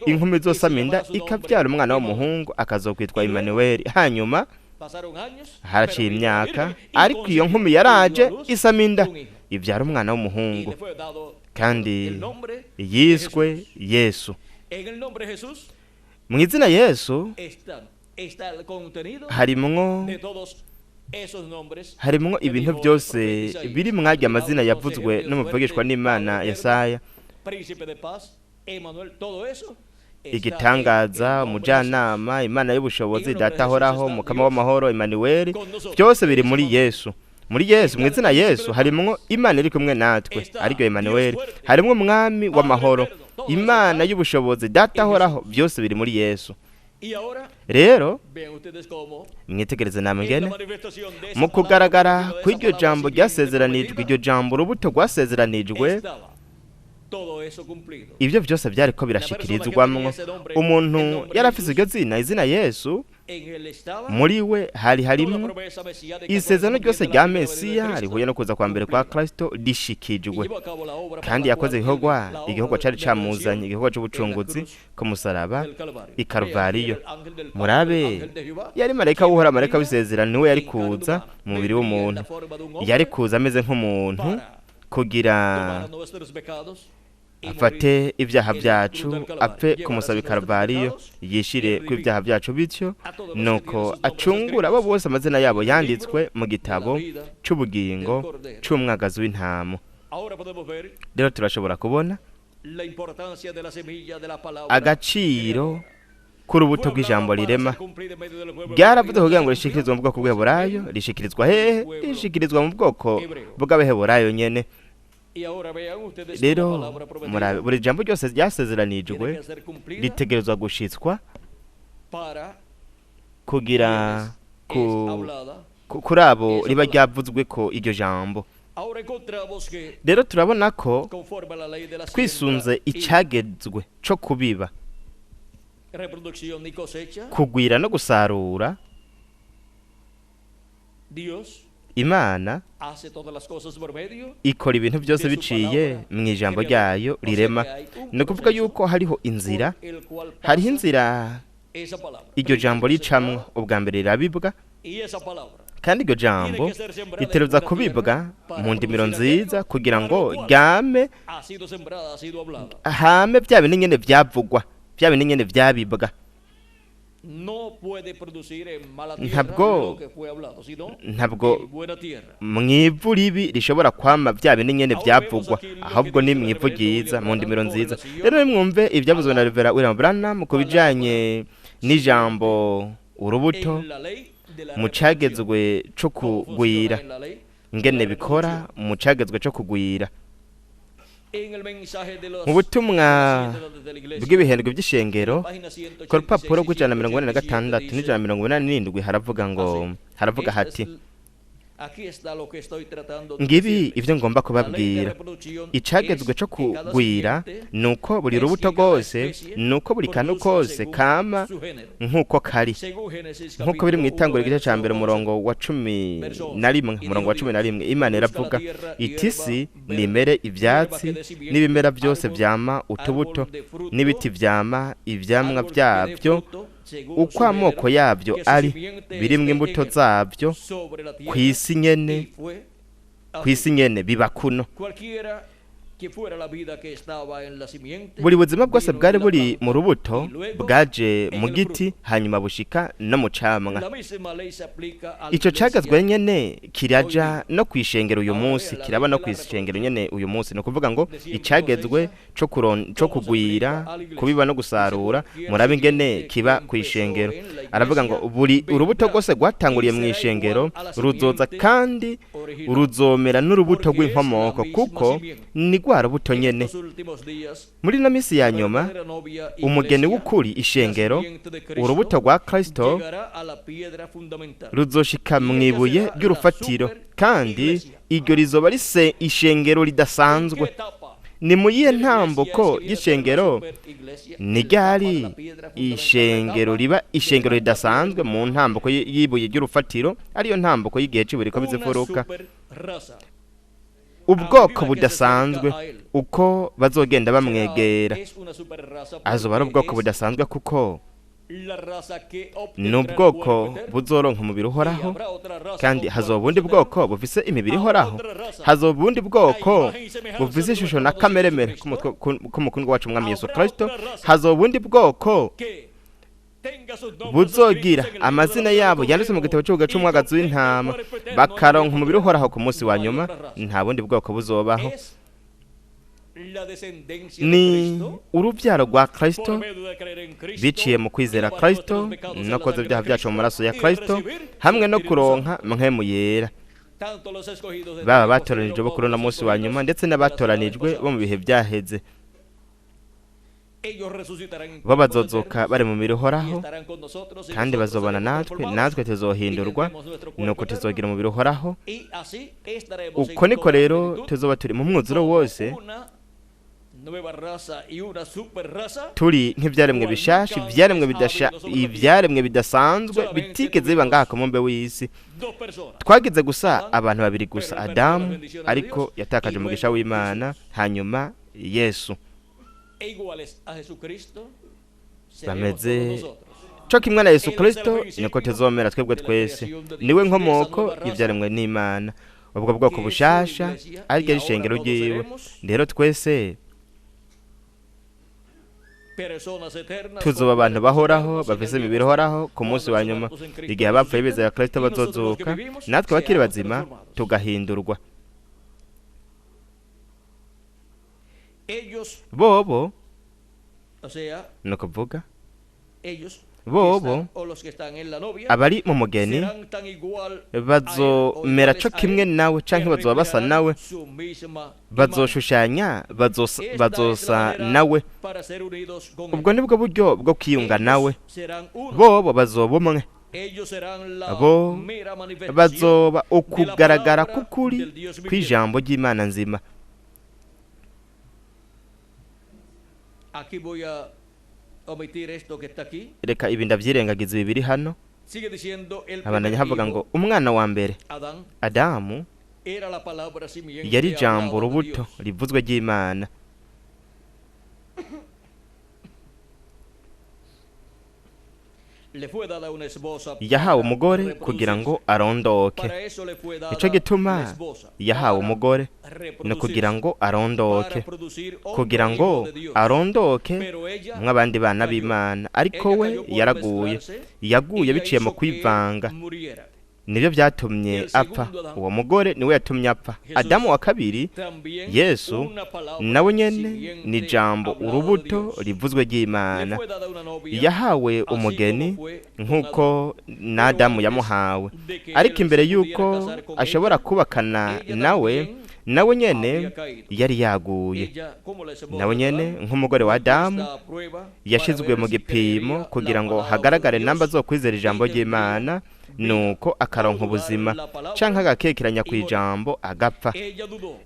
S2: inkumi zosama inda ikabyara umwana w'umuhungu akazokwitwa Emmanuel. Hanyuma haraciye imyaka, ariko iyo nkumi yaraje isama inda ibyara umwana w'umuhungu, kandi yiswe Yesu. Mu izina Yesu harimwo ibintu byose biri mwajya amazina yavuzwe n'umuvugishwa n'Imana Yesaya: igitangaza, umujyanama, Imana y'ubushobozi, Data ahoraho, Mukama w'amahoro, Emmanuel. Byose biri muri Yesu. Muri Yesu, mu izina Yesu harimwo Imana iri kumwe natwe, ariryo Emmanuel. Harimwo umwami w'amahoro, Imana y'ubushobozi, Data ahoraho, byose biri muri Yesu. Rero mwitegereze namwe ngene mu kugaragara kw'iryo jambo ryasezeranijwe, iryo jambo urubuto rwasezeranijwe, ibyo byose byariko birashikirizwamwo. Umuntu yari afise iryo zina, izina Yesu, muri we hari harimwo isezerano ryose rya Mesiya rihuye no kuza kwa mbere kwa Kristo rishikijwe, kandi yakoze igikorwa cari camuzanye, igikorwa c'ubucunguzi ku musaraba i Karuvariyo. Murabe, yari marayika w'Uhoraho, marayika w'isezerano, niwe yari kuza mu mubiri w'umuntu, yari kuza ameze nk'umuntu kugira afate ibyaha byacu, apfe ku musaraba i Karuvariyo, yishire ku ibyaha byacu, bityo nuko acungura abo bose amazina yabo yanditswe mu gitabo c'ubugingo c'umwagazi w'intama. Rero turashobora kubona agaciro k'urubuto rw'ijambo rirema. Ryaravuze kugira ngo rishikirizwe mu bwoko bw'Abaheburayo. Rishikirizwa hehe? Rishikirizwa mu bwoko bw'Abaheburayo nyene. Rero buri jambo ryose ryasezeranijwe ritegerezwa gushitswa kugira kuri abo riba ryavuzwe ko iryo jambo. Rero turabona ko twisunze icagezwe co kubiba, kugwira no gusarura, Imana ikora ibintu byose biciye mu ijambo ryayo rirema. Ni ukuvuga yuko hariho inzira, hariho inzira iryo jambo ricamwo. Ubwa mbere rirabibwa, kandi iryo jambo riteruza kubibwa mu ndimiro nziza kugira ngo ryame, hame bya bintu nyene byavugwa, bya bintu nyene byabibwa. Ntabwo mwivu ribi rishobora kwama bya bintu nyene byavugwa, ahubwo ni mwivu ryiza, mu ndimiro nziza. Rero nimwumve ibyavuzwe na Revera William Branham ku bijanye n'ijambo urubuto mu cagezwe co kugwira, ingene bikora mu cagezwe co kugwira. Mu butumwa bw'ibihendwe by'ishengero ku rupapuro rw'186 n'187 haravuga ngo, haravuga hati: ngibi ivyo ngomba kubabwira, icagezwe co kugwira nuko buri rubuto rwose, nuko buri kantu kose kama nkuko kari, nkuko biri mu itanguriro igice ca mbere umurongo wa 11, umurongo wa 11. Imana iravuga iti si nimere ivyatsi n'ibimera byose vyama utubuto n'ibiti vyama ivyamwa vyavyo Uko amoko yabyo ari, birimwo imbuto zabyo ku isi nyene, ku isi nyene biba kuno. Buri buzima bwose bwari buri mu rubuto bwaje mu giti, hanyuma bushika no mu camwa. Ico cagazwe nyene kiraja no kwishengero uyu munsi, kiraba no kwishengero nyene uyu munsi. Ni ukuvuga ngo icagezwe co kugwira, kubiba no gusarura, murabe ingene kiba kwishengero. Aravuga ngo buri urubuto rwose rwatanguriye mu ishengero ruzoza kandi ruzomera n'urubuto rw'inkomoko, kuko ni rwa rubuto nyene. Muri ino minsi ya nyuma, umugeni w'ukuri, ishengero, urubuto rwa Kristo ruzoshika mu ibuye ry'urufatiro, kandi iryo rizoba rise ishengero ridasanzwe. Ni mu yihe ntambuko y'ishengero ni ryari ishengero riba ishengero ridasanzwe? Mu ntambuko y'ibuye ry'urufatiro, ariyo ntambuko y'igihe cy'ibuye rikomeza imfuruka. Ubwoko budasanzwe, uko bazogenda bamwegera, azoba ari ubwoko budasanzwe, kuko ni ubwoko buzoronka umubiri uhoraho, kandi hazoba ubundi bwoko bufise imibiri ihoraho, hazoba ubundi bwoko bufise ishusho na kameremere k'umukundwa wacu umwami Yesu Kristo, hazoba ubundi bwoko buzogira amazina yabo yanditse mu gitabo cy'ubuga c'umwagazi w'intama, bakaronka umubiri uhoraho ku munsi wa nyuma. Nta bundi bwoko buzobaho. Ni urubyaro rwa Kristo biciye mu kwizera Kristo no koza ibyaha byacu mu maraso ya Kristo, hamwe no kuronka mpwemu yera. Baba batoranijwe bo kuri uno munsi wa nyuma, ndetse n'abatoranijwe bo mu bihe byaheze, bo bazozuka bari mu mibiri ihoraho, kandi bazobana natwe, natwe tuzohindurwa, nuko tuzogira umubiri uhoraho. Uko niko rero tuzoba turi mu mwuzuro wose, turi nk'ibyaremwe bishasha, ibyaremwe bidasanzwe bitigeze biba ngaha ku mubumbe w'isi. Twagize gusa abantu babiri gusa, Adamu ariko yatakaje umugisha w'Imana, hanyuma Yesu. Bameze co kimwe na Yesu Kristo, niko tuzomera twebwe twese. Niwe nkomoko y'ibyaremwe n'Imana, ubwo bwoko bushasha ariryo rishengero ryiwe. Rero twese tuzoba abantu bahoraho, bafise imibiri ihoraho ku munsi wa nyuma, igihe abapfuye bizera Kristo bazozuka, natwe abakiri bazima tugahindurwa. Bobo, ni ukuvuga bobo abari mu mugeni bazomera co kimwe nawe, canke bazoba basa nawe, bazoshushanya, bazosa nawe. Ubwo nibwo buryo bwo kwiyunga nawe. Bobo bazoba umwe, bo bazoba ukugaragara k'ukuri kw'ijambo ry'Imana nzima. Reka ibi ndavyirengagiza, ibi biri hano. Abandanya havuga ngo umwana wa mbere Adamu yari ijambo, urubuto rivuzwe ry'Imana. Yahawe umugore kugira ngo arondoke. Ico gituma yahawe umugore ni kugira ngo arondoke, kugira ngo arondoke mw'abandi bana b'Imana. Ariko we yaraguye, yaguye biciye mu kwivanga, nibyo byatumye apfa. Uwo mugore niwe yatumye apfa. Adamu wa kabiri, Yesu, nawe nyene ni jambo, urubuto rivuzwe ry'Imana. Yahawe umugeni nk'uko na Adamu yamuhawe, ariko imbere y'uko ashobora kubakana nawe, nawe nyene yari yaguye. Nawe nyene nk'umugore wa Adamu yashizwe mu gipimo kugira ngo hagaragare namba zo kwizera ijambo ry'Imana, nuko akaronka ubuzima, canke agakekeranya ku ijambo agapfa.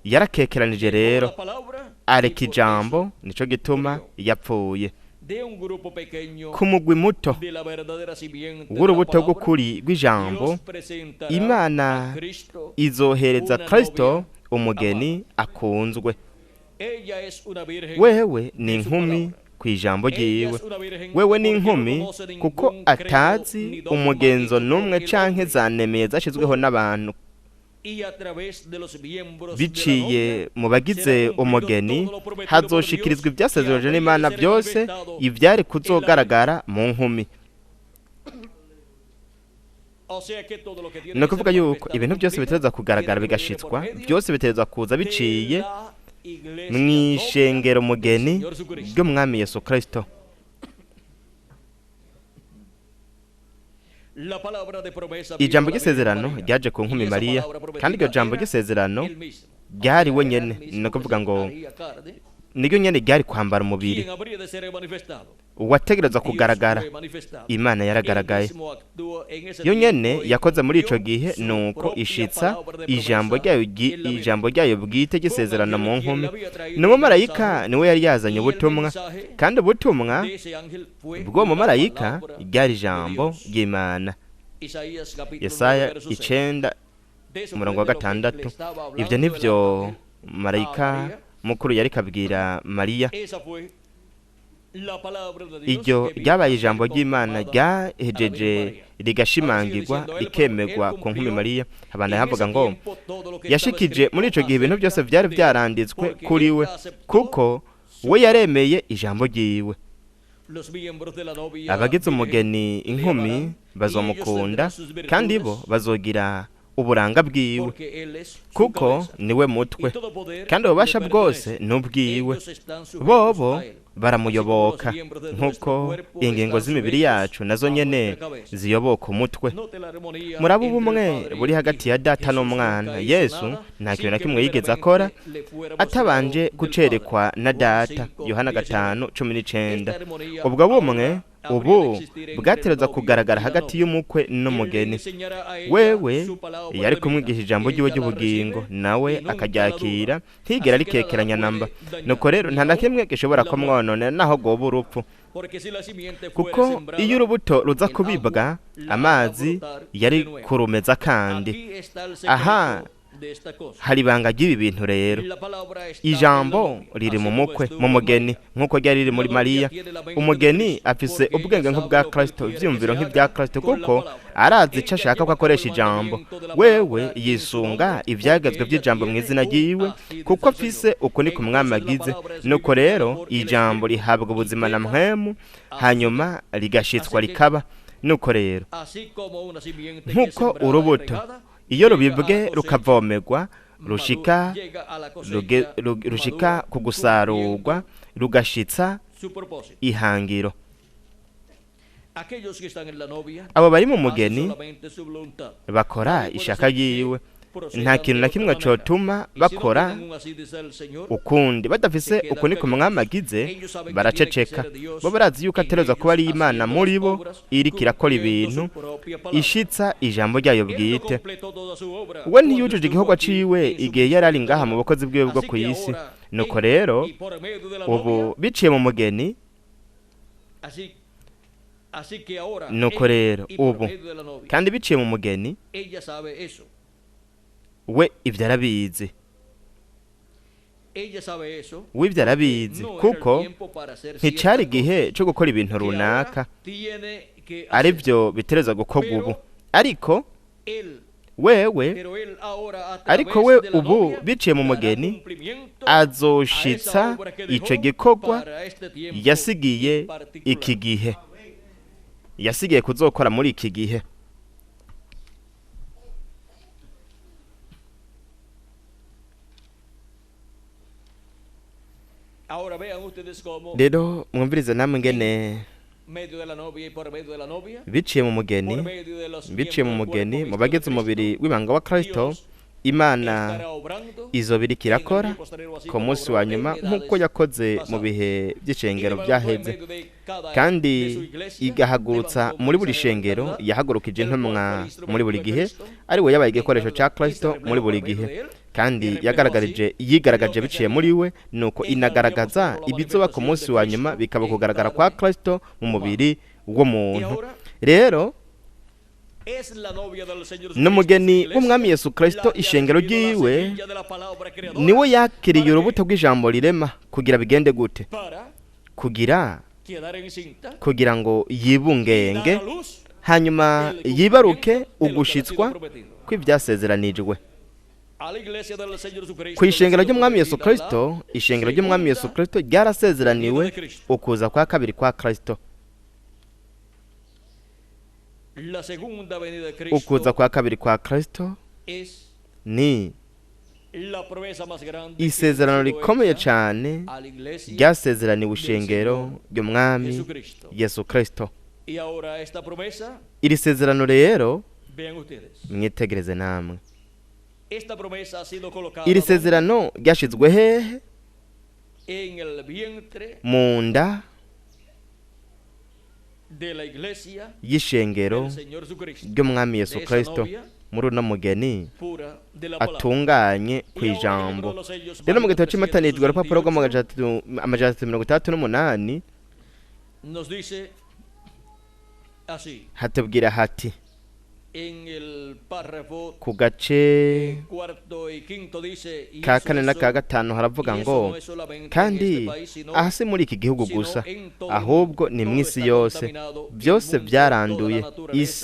S2: Yarakekeranije rero areka ijambo, nico gituma yapfuye. Ku mugwi muto w'urubuto rw'ukuri rw'ijambo, Imana izohereza Kristo umugeni akunzwe. Wewe ni inkumi ku ijambo ryiwe. Wewe ni inkumi kuko atazi umugenzo n'umwe canke zanemeye zashyizweho n'abantu. Biciye mu bagize umugeni hazoshikirizwa ibyasezeranyije n'Imana byose, ibyari kuzogaragara mu nkumi. Ni ukuvuga yuko ibintu byose bitereza kugaragara bigashitswa, byose bitereza kuza biciye mu ishengero mugeni ry'Umwami Yesu Kristo. Ijambo ry'isezerano ryaje ku nkumi Mariya, kandi iryo jambo ry'isezerano ryari we nyene. Ni ukuvuga ngo niryo nyene ryari kwambara umubiri uwategerezwa kugaragara. Imana yaragaragaye yo nyene, yakoze muri ico gihe, nuko ishitsa ijambo ryayo bwite ry'isezerano mu nkumi. Ni umumarayika niwe yari yazanye ubutumwa, kandi ubutumwa bw'uwo mumarayika ryari ijambo ry'Imana. Yesaya 9:6. Ibyo nivyo marayika mukuru yari kabwira Mariya. Iryo ryabaye ijambo ry'Imana ryahejeje rigashimangirwa rikemegwa ku nkumi Mariya. Habanda yavuga ngo yashikije muri ico gihe ibintu byose byari byaranditswe kuri we, kuko we yaremeye ijambo ryiwe. Abagize umugeni inkumi bazomukunda, kandi bo bazogira uburanga bwiwe, kuko niwe mutwe, kandi ububasha bwose n'ubwiwe. Bobo baramuyoboka nk'uko ingingo z'imibiri yacu nazo nyene ziyoboka umutwe. Muraba ubumwe buri hagati ya Data n'Umwana. Yesu nta kintu na kimwe yigeze akora atabanje kucerekwa na Data. Yohana 5:19. Ubwo bumwe ubu bwatereza kugaragara hagati y'umukwe n'umugeni. Wewe yari kumwigisha ijambo ry'iwe ry'ubugingo, nawe akaryakira, ntigera rikekeranya namba. Nuko rero nta na kimwe gishobora kumwononera naho goba urupfu, kuko iyo urubuto ruza kubibwa, amazi yari kurumeza. Kandi aha hari ibanga ry'ibi bintu rero. Ijambo riri mu mukwe, mu mugeni, nk'uko ryari riri muri Mariya. Umugeni afise ubwenge nk'ubwa Kristo, ivyiyumviro nk'ibya Kristo, kuko arazi ico ashaka ko akoresha ijambo. Wewe yisunga ivyagezwe by'ijambo mu izina ryiwe, kuko afise uku niko Umwami agize. Nuko rero ijambo rihabwa ubuzima na mpwemu, hanyuma rigashitswa rikaba. Nuko rero nk'uko urubuto iyo rubibwe rukavomerwa rushika ku gusarurwa, rugashitsa ihangiro. Abo bari mu mugeni bakora ishaka ryiwe. Nta kintu na kimwe cotuma bakora ukundi badafise uku niko Umwami agize, baraceceka. Bo barazi yuko atereza kuba ari Imana muri bo iriko irakora ibintu, ishitsa ijambo ryayo bwite. We ntiyujuje igikorwa ciwe igihe yari ari ngaha mu bukozi bwiwe bwo ku isi. Nuko rero ubu biciye mu mugeni, nuko rero ubu kandi biciye mu mugeni, we ibyo arabizi. We ibyo arabizi, kuko nticari igihe cyo gukora ibintu runaka ari byo bitereza gukorwa ubu. Ariko wewe, ariko we ubu biciye mu mugeni azoshitsa ico gikorwa yasigiye iki gihe, yasigiye kuzokora muri iki gihe. Rero mwumvirize namwe ngene biciye mu mugeni, biciye mu mugeni mu bagize umubiri w'ibanga wa Kristo, Imana izobirika irakora ku munsi wa nyuma nk'uko yakoze mu bihe by'ishengero byaheze, kandi igahagurutsa muri buri shengero yahagurukije intumwa muri buri gihe, ari we yabaye igikoresho cya Kristo muri buri gihe, kandi yagaragaje yigaragaje biciye muri we. Nuko inagaragaza ibizoba ku munsi wa nyuma, bikaba kugaragara kwa Kristo mu mubiri w'umuntu. Rero n'umugeni w'Umwami Yesu Kristo, ishengero ryiwe, niwe yakiriye urubuto rw'ijambo rirema kugira bigende gute? Kugira
S1: quedar encinta
S2: kugira ngo
S1: y dar
S2: yibungenge,
S1: a luz
S2: hanyuma
S1: el
S2: yibaruke
S1: cumplimiento de lo que ha sido
S2: ugushitswa
S1: prometido.
S2: kw'ibyasezeranijwe.
S1: A la iglesia del Señor Jesucristo
S2: Ku
S1: le ha
S2: ishengero
S1: sido
S2: ry'Umwami Yesu
S1: prometida la
S2: Kristo, ishengero ry'Umwami Yesu
S1: segunda
S2: Kristo ryarasezeraniwe
S1: venida de Cristo.
S2: ukuza kwa kabiri kwa Kristo.
S1: La segunda venida de Cristo
S2: Ukuza kwa kabiri kwa Kristo
S1: es
S2: ni
S1: la promesa más grande que ha
S2: isezerano
S1: sido
S2: rikomeye
S1: hecha
S2: cyane
S1: a la iglesia
S2: ryasezeraniwe
S1: del
S2: ishengero
S1: Señor
S2: ry'Umwami
S1: Jesucristo.
S2: Yesu Kristo.
S1: Y ahora esta promesa,
S2: Iri sezerano rero,
S1: vean ustedes,
S2: mwitegereze namwe,
S1: esta promesa ha sido colocada
S2: iri
S1: ¿dónde?
S2: sezerano ryashyizwe hehe?
S1: En el vientre
S2: Mu nda
S1: de la iglesia
S2: y'ishengero
S1: del Señor Jesucristo,
S2: ry'Umwami
S1: de
S2: Yesu
S1: esa
S2: Kristo,
S1: novia
S2: muri uno mugeni
S1: pura de la palabra.
S2: atunganye ku
S1: Y ahora en el libro
S2: ijambo.
S1: de los sellos,
S2: Rero mu
S1: página
S2: gitabo cy'imatanijwe, urupapuro
S1: 368,
S2: rw'amajana 368,
S1: nos dice así,
S2: hatubwira hati
S1: en el párrafo
S2: ku gace
S1: cuarto y quinto dice, y
S2: ka
S1: eso
S2: kane
S1: es
S2: n'aka
S1: sol-
S2: gatanu haravuga
S1: y eso
S2: ngo
S1: no es solamente en
S2: kandi
S1: este país, sino
S2: aha si muri iki gihugu
S1: sino
S2: gusa,
S1: en todo el
S2: ahubwo
S1: mundo.
S2: ni mu
S1: Todo
S2: isi
S1: está
S2: yose,
S1: contaminado, el
S2: byose
S1: mundo, toda la
S2: byaranduye isi,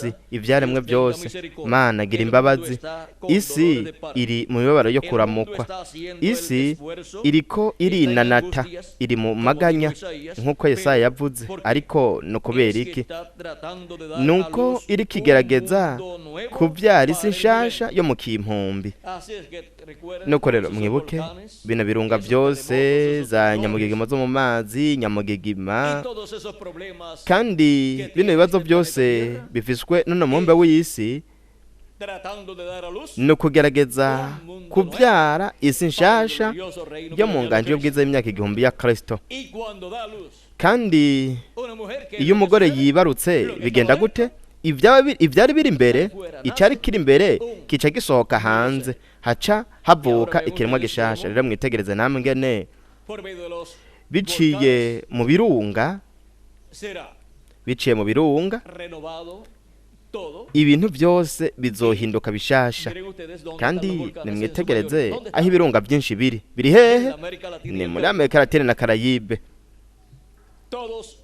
S1: naturaleza.
S2: ibyaremwe
S1: Dios tenga
S2: byose.
S1: misericordia.
S2: Mana, gira
S1: El mundo
S2: imbabazi.
S1: está con
S2: Isi
S1: dolores de parto.
S2: iri mu mibabaro yo
S1: El mundo
S2: kuramukwa,
S1: está haciendo el
S2: isi
S1: esfuerzo,
S2: iriko
S1: está en
S2: irinanata,
S1: angustias,
S2: iri mu
S1: como
S2: maganya
S1: dijo Isaías,
S2: nk'uko
S1: pero
S2: Yesaya yavuze.
S1: ¿por qué?
S2: Ariko ni ukubera
S1: Es que
S2: iki?
S1: está tratando de dar a
S2: Nuko
S1: luz
S2: iriko
S1: un
S2: igerageza
S1: mundo nuevo
S2: kubyara isi
S1: para el
S2: nshasha
S1: milenio.
S2: yo mu kimpumbi.
S1: Así es que recuerden
S2: Nuko rero
S1: todos esos
S2: mwibuke
S1: volcanes,
S2: bino birunga
S1: esos
S2: byose,
S1: terremotos, esos
S2: za
S1: temblores
S2: nyamugigima zo mu mazi, nyamugigima,
S1: y todos esos problemas
S2: kandi
S1: que
S2: bino
S1: tiene
S2: bibazo
S1: este
S2: byose
S1: planeta Tierra
S2: bifiswe n'uno mubumbe w'isi
S1: tratando de dar a luz
S2: ni ukugerageza
S1: un mundo
S2: kubyara isi
S1: nuevo para el
S2: nshasha
S1: glorioso reino
S2: yo mu
S1: milenial de
S2: nganje
S1: Cristo.
S2: y'ubwiza y'imyaka 1000 ya Kristo.
S1: Y cuando da a luz
S2: Kandi
S1: una mujer que es
S2: iyo
S1: lo que
S2: umugore
S1: sucede,
S2: yibarutse
S1: lo que
S2: bigenda
S1: estaba
S2: gute? Ivyari biri imbere, icari kiri imbere kica gisohoka hanze, haca havuka ikiremwa gishasha. Rero mwitegereze namwe ngene
S1: por medio de los
S2: biciye
S1: volcanes
S2: mu birunga,
S1: será
S2: biciye mu birunga,
S1: renovado todo.
S2: ibintu byose bizohinduka bishasha.
S1: Miren ustedes dónde están los
S2: Kandi
S1: volcanes en su
S2: nimwitegereze
S1: mayoría. ¿Dónde
S2: aho
S1: están?
S2: ibirunga byinshi biri, biri
S1: En
S2: hehe?
S1: América Latina y
S2: Ni
S1: el
S2: muri
S1: Caribe.
S2: Amerika Latine na Karayibe.
S1: Todos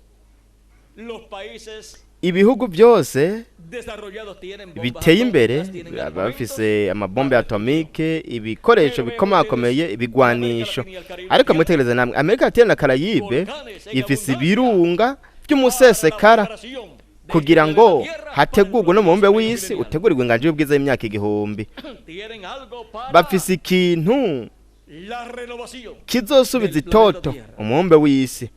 S1: los países
S2: Ibihugu byose
S1: desarrollados tienen bombas
S2: biteye imbere
S1: atómicas, tienen
S2: baba
S1: armamentos
S2: bafise amabombe
S1: para destrucción.
S2: atomike, ibikoresho
S1: Pero vean
S2: bikomakomeye,
S1: ustedes, América
S2: ibigwanisho.
S1: Latina y el Caribe
S2: Ariko
S1: tienen
S2: mwitegereze namwe, Amerika Latine na Karayibe
S1: volcanes en
S2: ifise
S1: abundancia
S2: ibirunga
S1: para la
S2: by'umusesekara
S1: preparación de este
S2: kugira
S1: planeta
S2: ngo
S1: Tierra para el
S2: hategurwe n'umubumbe
S1: glorioso reino
S2: w'isi
S1: milenial.
S2: utegurirwe inganje y'ubwiza y'imyaka 1000.
S1: Tienen algo para
S2: Bafise ikintu
S1: la renovación
S2: kizosubiza
S1: del planeta
S2: itoto
S1: Tierra.
S2: umubumbe w'isi.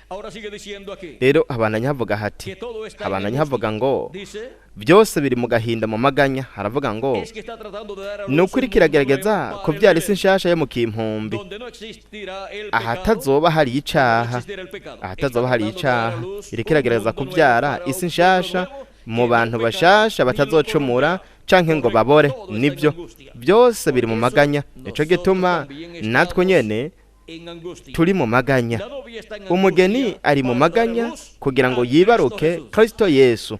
S1: Ahora sigue diciendo aquí
S2: Rero habandanya havuga hati,
S1: que todo está en
S2: habandanya havuga
S1: angustia.
S2: ngo
S1: Dice,
S2: byose biri mu gahinda, mu maganya. Haravuga ngo
S1: es que está tratando de dar a
S2: ni
S1: luz
S2: ukuri
S1: un mundo
S2: kiragerageza
S1: nuevo para el
S2: kubyara isi
S1: milenio,
S2: nshasha yo mu kimpumbi,
S1: donde no existirá el pecado,
S2: ahatazoba hari
S1: no
S2: icaha,
S1: existirá el pecado. Está
S2: ahatazoba hari
S1: tratando de dar a
S2: icaha.
S1: luz
S2: Iriko
S1: un
S2: iragerageza
S1: mundo nuevo
S2: kubyara
S1: para
S2: isi
S1: un pueblo
S2: nshasha
S1: nuevo
S2: mu
S1: que no
S2: bantu
S1: pecará
S2: bashasha
S1: ni lo
S2: batazocumura
S1: corromperá.
S2: canke ngo
S1: Correcto,
S2: babore.
S1: todo está en
S2: Nibyo,
S1: angustia.
S2: byose
S1: Por
S2: biri mu
S1: eso
S2: maganya. Nico
S1: nosotros
S2: gituma
S1: también
S2: natwe
S1: estamos
S2: nyene
S1: en angustia.
S2: turi mu maganya.
S1: La novia está en
S2: Umugeni
S1: angustia
S2: ari mu
S1: para dar a
S2: maganya
S1: luz
S2: kugira ngo
S1: a Cristo
S2: yibaruke
S1: Jesús.
S2: Kristo Yesu.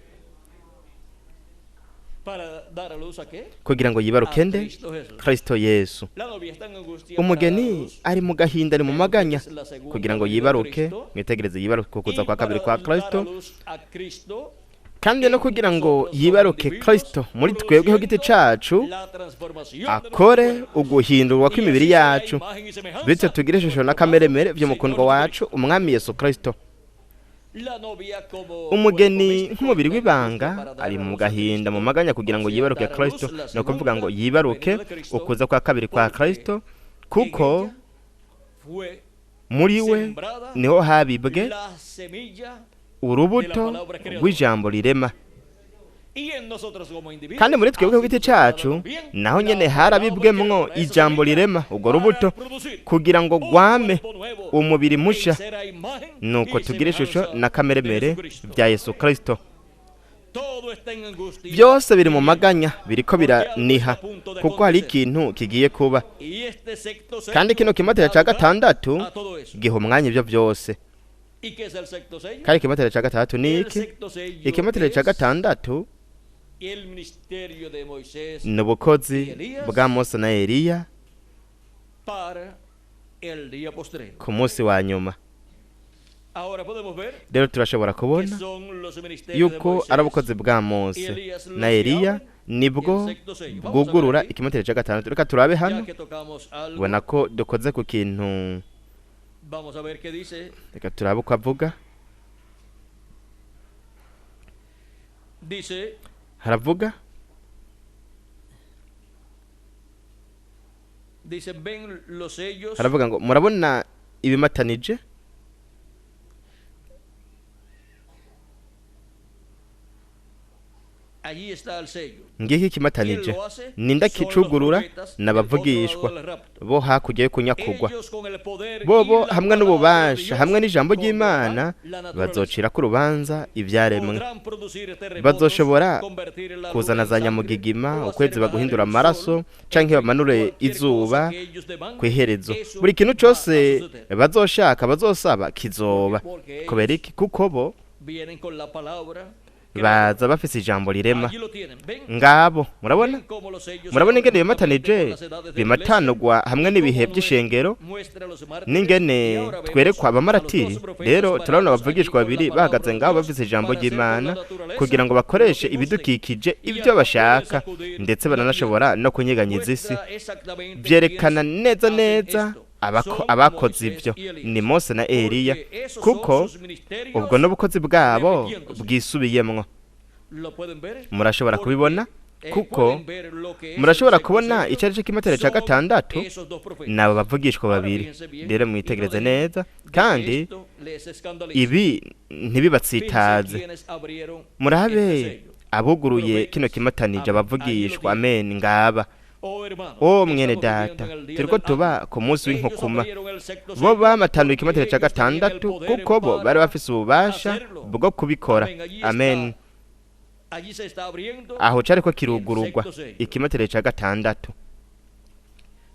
S1: ¿Para dar a luz a qué?
S2: Kugira ngo yibaruke
S1: A
S2: nde?
S1: Cristo Jesús.
S2: Kristo Yesu.
S1: La novia está en angustia para dar a
S2: Umugeni
S1: luz.
S2: ari mu gahinda, ari mu
S1: Vean
S2: maganya
S1: ustedes la segunda
S2: kugira ngo
S1: venida de
S2: yibaruke.
S1: Cristo.
S2: Mwitegereze, yibaruke ukuza
S1: Y
S2: kwa kabiri
S1: para
S2: kwa
S1: dar a
S2: Kristo,
S1: luz a Cristo
S2: kandi no
S1: en
S2: kugira ngo
S1: nosotros como
S2: yibaruke
S1: individuos,
S2: Kristo muri twebwe ku giti
S1: produciendo
S2: cacu,
S1: la transformación de nuestro
S2: akore
S1: cuerpo.
S2: uguhindurwa
S1: Y
S2: kw'imibiri
S1: así será
S2: yacu,
S1: imagen y semejanza
S2: bityo tugire
S1: de
S2: ishusho
S1: nuestro amado
S2: n'akameremere
S1: Señor
S2: by'umukundwa wacu
S1: Jesucristo.
S2: Umwami Yesu Kristo.
S1: La novia como cuerpo
S2: Umugeni
S1: místico
S2: nk'umubiri
S1: está en angustia
S2: w'ibanga
S1: para dar
S2: ari
S1: a
S2: mu
S1: luz a
S2: gahinda, mu
S1: Cristo,
S2: maganya kugira
S1: o
S2: ngo
S1: sea,
S2: yibaruke
S1: dar a luz
S2: Kristo.
S1: la
S2: Ni ukuvuga ngo
S1: segunda
S2: yibaruke
S1: venida de Cristo,
S2: ukuza kwa kabiri kwa
S1: porque
S2: Kristo,
S1: en
S2: kuko
S1: ella fue
S2: muri we
S1: sembrada
S2: niho habibwe
S1: la semilla
S2: urubuto
S1: de la palabra creadora.
S2: rw'ijambo rirema.
S1: Y en nosotros como individuos
S2: Kandi muri twebwe
S1: ha
S2: ku giti
S1: sido sembrada
S2: cacu
S1: también
S2: naho
S1: la
S2: nyene
S1: palabra
S2: harabibwemwo
S1: creadora, esa
S2: ijambo
S1: semilla,
S2: rirema, urwo
S1: para
S2: rubuto,
S1: producir
S2: kugira ngo
S1: un
S2: rwame
S1: cuerpo nuevo
S2: umubiri
S1: en
S2: musha,
S1: será imagen
S2: nuko
S1: y
S2: tugire ishusho
S1: semejanza
S2: na
S1: de
S2: kameremere
S1: Jesucristo.
S2: bya Yesu Kristo.
S1: Todo está en angustia
S2: Byose biri mu
S1: gimiendo,
S2: maganya, biriko
S1: porque algo está a
S2: biraniha,
S1: punto de
S2: kuko hari
S1: acontecer.
S2: ikintu kigiye kuba.
S1: Y este sexto
S2: Kandi
S1: sello
S2: kino kimatera
S1: da
S2: ca
S1: lugar
S2: gatandatu
S1: a todo eso.
S2: giha umwanya ivyo vyose.
S1: ¿Y qué es el sexto sello?
S2: Kandi ikimatera ca gatandatu ni
S1: El
S2: iki?
S1: sexto sello
S2: Ikimatera ca
S1: es
S2: gatandatu
S1: el ministerio de Moisés
S2: ni ubukozi
S1: y Elías
S2: bwa Mose na Eliya
S1: para El día postrero.
S2: Ku munsi wa nyuma.
S1: Ahora podemos ver
S2: Rero turashobora
S1: que
S2: kubona
S1: son los ministerios de
S2: yuko
S1: Moisés
S2: ari ubukozi bwa Mose na Eliya nibwo bwugurura ikimatire cya gatandatu. Reka turabe
S1: ya
S2: hano,
S1: que tocamos algo.
S2: ubona ko dukoze ku kintu.
S1: Vamos a ver qué dice.
S2: Reka turabe uko avuga.
S1: Dice
S2: Haravuga
S1: dice ven los sellos
S2: haravuga ngo murabona ibimatanije.
S1: Allí está el sello.
S2: Ngiki
S1: ¿Quién
S2: ikimatanije.
S1: lo hace?
S2: Ninda
S1: Son los
S2: kicugurura?
S1: profetas del
S2: N'abavugishwa
S1: otro lado del rapto.
S2: bo hakurya yo kunyakugwa.
S1: Ellos con el poder y
S2: Bobo
S1: la
S2: hamwe
S1: palabra de
S2: n'ububasha
S1: Dios
S2: hamwe n'ijambo ry'Imana
S1: condenarán la naturaleza.
S2: bazocira ku rubanza ibyaremwe.
S1: Podrán producir terremotos,
S2: Bazoshobora
S1: convertir la luna
S2: kuzana
S1: en
S2: za
S1: sangre,
S2: nyamugigima,
S1: o hacer
S2: ukwezi
S1: bajar
S2: baguhindura
S1: el
S2: amaraso,
S1: sol,
S2: canke
S1: en fin,
S2: bamanure
S1: cualquier
S2: izuba
S1: cosa que ellos demanden,
S2: kw'iherezo.
S1: eso
S2: Buri kintu
S1: va a
S2: cose
S1: suceder.
S2: bazoshaka, bazosaba, kizoba.
S1: Porque ellos
S2: Kubera iki? Kuko bo
S1: vienen con la palabra que
S2: baza bafise ijambo rirema.
S1: Allí lo tienen. Ven,
S2: Ngabo murabona,
S1: ven cómo los sellos
S2: murabona
S1: se
S2: ingene
S1: conectan
S2: bimatanije,
S1: con las edades de la
S2: bimatanurwa hamwe n'ibihe
S1: iglesia,
S2: by'ishengero,
S1: muestra los mártires,
S2: n'ingene
S1: y ahora vemos
S2: twerekwa
S1: a los
S2: abamaratiri.
S1: dos profetas
S2: Rero turabona
S1: parados allí
S2: abavugishwa
S1: con la
S2: babiri
S1: palabra
S2: bahagaze
S1: de
S2: ngaho
S1: Dios
S2: bafise ijambo
S1: para hacer con la
S2: ry'Imana
S1: naturaleza
S2: kugira ngo
S1: lo
S2: bakoreshe
S1: que gusten.
S2: ibidukikije
S1: Y
S2: ibyo
S1: hasta pueden
S2: bashaka,
S1: sacudir
S2: ndetse
S1: la tierra.
S2: baranashobora no kunyeganyiza isi.
S1: Muestra exactamente
S2: Vyerekana
S1: quiénes
S2: neza
S1: hacen
S2: neza
S1: esto. Son
S2: abakoze
S1: Moisés
S2: ivyo
S1: y Elías.
S2: ni Mose na Eliya,
S1: Porque esos son
S2: kuko
S1: sus ministerios
S2: ubwo n'ubukozi bwabo
S1: repitiéndose.
S2: bwisubiyemwo.
S1: ¿Lo pueden ver?
S2: Murashobora
S1: Porque,
S2: kubibona, kuko
S1: pueden ver lo que es el
S2: murashobora
S1: sexto
S2: kubona
S1: sello.
S2: icari c'ikimatare ca
S1: Son
S2: gatandatu
S1: esos dos profetas.
S2: n'abo bavugishwa
S1: Ahora
S2: babiri.
S1: fíjense bien
S2: Rero
S1: y no
S2: mwitegereze
S1: dejen
S2: neza,
S1: de que
S2: kandi
S1: esto les escandalice.
S2: ibi
S1: Fíjense
S2: ntibibatsitaze.
S1: quiénes abrieron
S2: Murabe
S1: este sello.
S2: abuguruye kino kimatanije, abavugishwa. Amen, ngaba.
S1: Oh, hermano,
S2: O mwene
S1: estamos
S2: data,
S1: viviendo en el día
S2: turiko
S1: del
S2: tuba
S1: amo.
S2: ku munsi
S1: Ellos
S2: w'inkukuma.
S1: abrieron el sexto
S2: Bo
S1: sello
S2: bamatanuye
S1: porque
S2: ikimatare ca
S1: ellos tenían el
S2: gatandatu
S1: poder
S2: kuko bo bari
S1: para
S2: bafise ububasha
S1: hacerlo.
S2: bwo kubikora.
S1: Amén, allí
S2: Amen.
S1: está, allí se está abriendo.
S2: Aho cariko kirugurugwa
S1: el sexto sello.
S2: ikimatare ca gatandatu.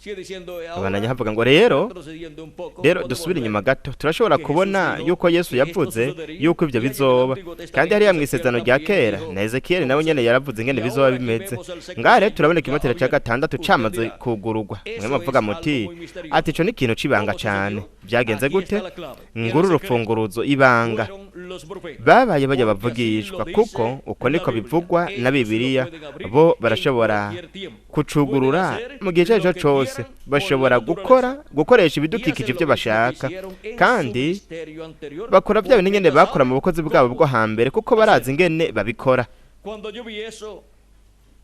S1: Sigue diciendo
S2: Abandanya
S1: ahora,
S2: havuga ngo rero,
S1: retrocediendo un poco,
S2: rero
S1: podemos
S2: dusubire
S1: ver
S2: inyuma gato, turashobora
S1: que
S2: kubona
S1: Jesús dijo
S2: yuko Yesu
S1: que esto
S2: yavuze
S1: sucedería,
S2: yuko ivyo
S1: y allí en el
S2: bizoba.
S1: Antiguo
S2: Kandi hariya
S1: Testamento
S2: mw'isezerano
S1: Ezequiel
S2: rya
S1: también
S2: kera
S1: dijo
S2: na Ezekiyeli
S1: cómo
S2: nawe nyene
S1: sería.
S2: yaravuze ingene
S1: Y
S2: bizoba
S1: ahora aquí
S2: bimeze.
S1: vemos el sexto
S2: Ngaha rero
S1: sello
S2: turabona
S1: ya
S2: ikimatare ca
S1: abierto.
S2: gatandatu
S1: Usted
S2: camaze
S1: dirá,
S2: kugurugwa. Mwe
S1: eso
S2: muvuga
S1: es algo
S2: muti
S1: muy misterioso.
S2: ati ico ni ikintu c'ibanga
S1: ¿Cómo
S2: cane.
S1: sucedió?
S2: Vyagenze
S1: Aquí
S2: gute?
S1: está la clave, el
S2: Nguru
S1: secreto.
S2: urufunguruzo, ibanga.
S1: Fueron los profetas.
S2: Babaye bajya
S1: Porque así
S2: bavugishwa,
S1: lo dice
S2: kuko uko
S1: la
S2: niko
S1: Biblia.
S2: bivugwa na
S1: Ellos lo
S2: Bibiliya.
S1: pueden abrir
S2: Bo
S1: en
S2: barashobora
S1: cualquier tiempo. Pueden
S2: kucugurura
S1: hacer
S2: mu gihe icyo ari
S1: lo
S2: cyo
S1: que
S2: cose.
S1: quieran con la
S2: Bashobora gukora
S1: naturaleza.
S2: gukoresha
S1: Y
S2: ibidukikije
S1: hacen
S2: ibyo
S1: lo mismo que
S2: bashaka,
S1: hicieron en su
S2: kandi
S1: ministerio anterior,
S2: bakora bya bintu
S1: porque
S2: nyene
S1: ya
S2: bakora mu
S1: saben
S2: bukozi bwabo bwo
S1: cómo
S2: hambere, kuko barazi
S1: hacerlo.
S2: ingene babikora.
S1: Cuando yo vi eso,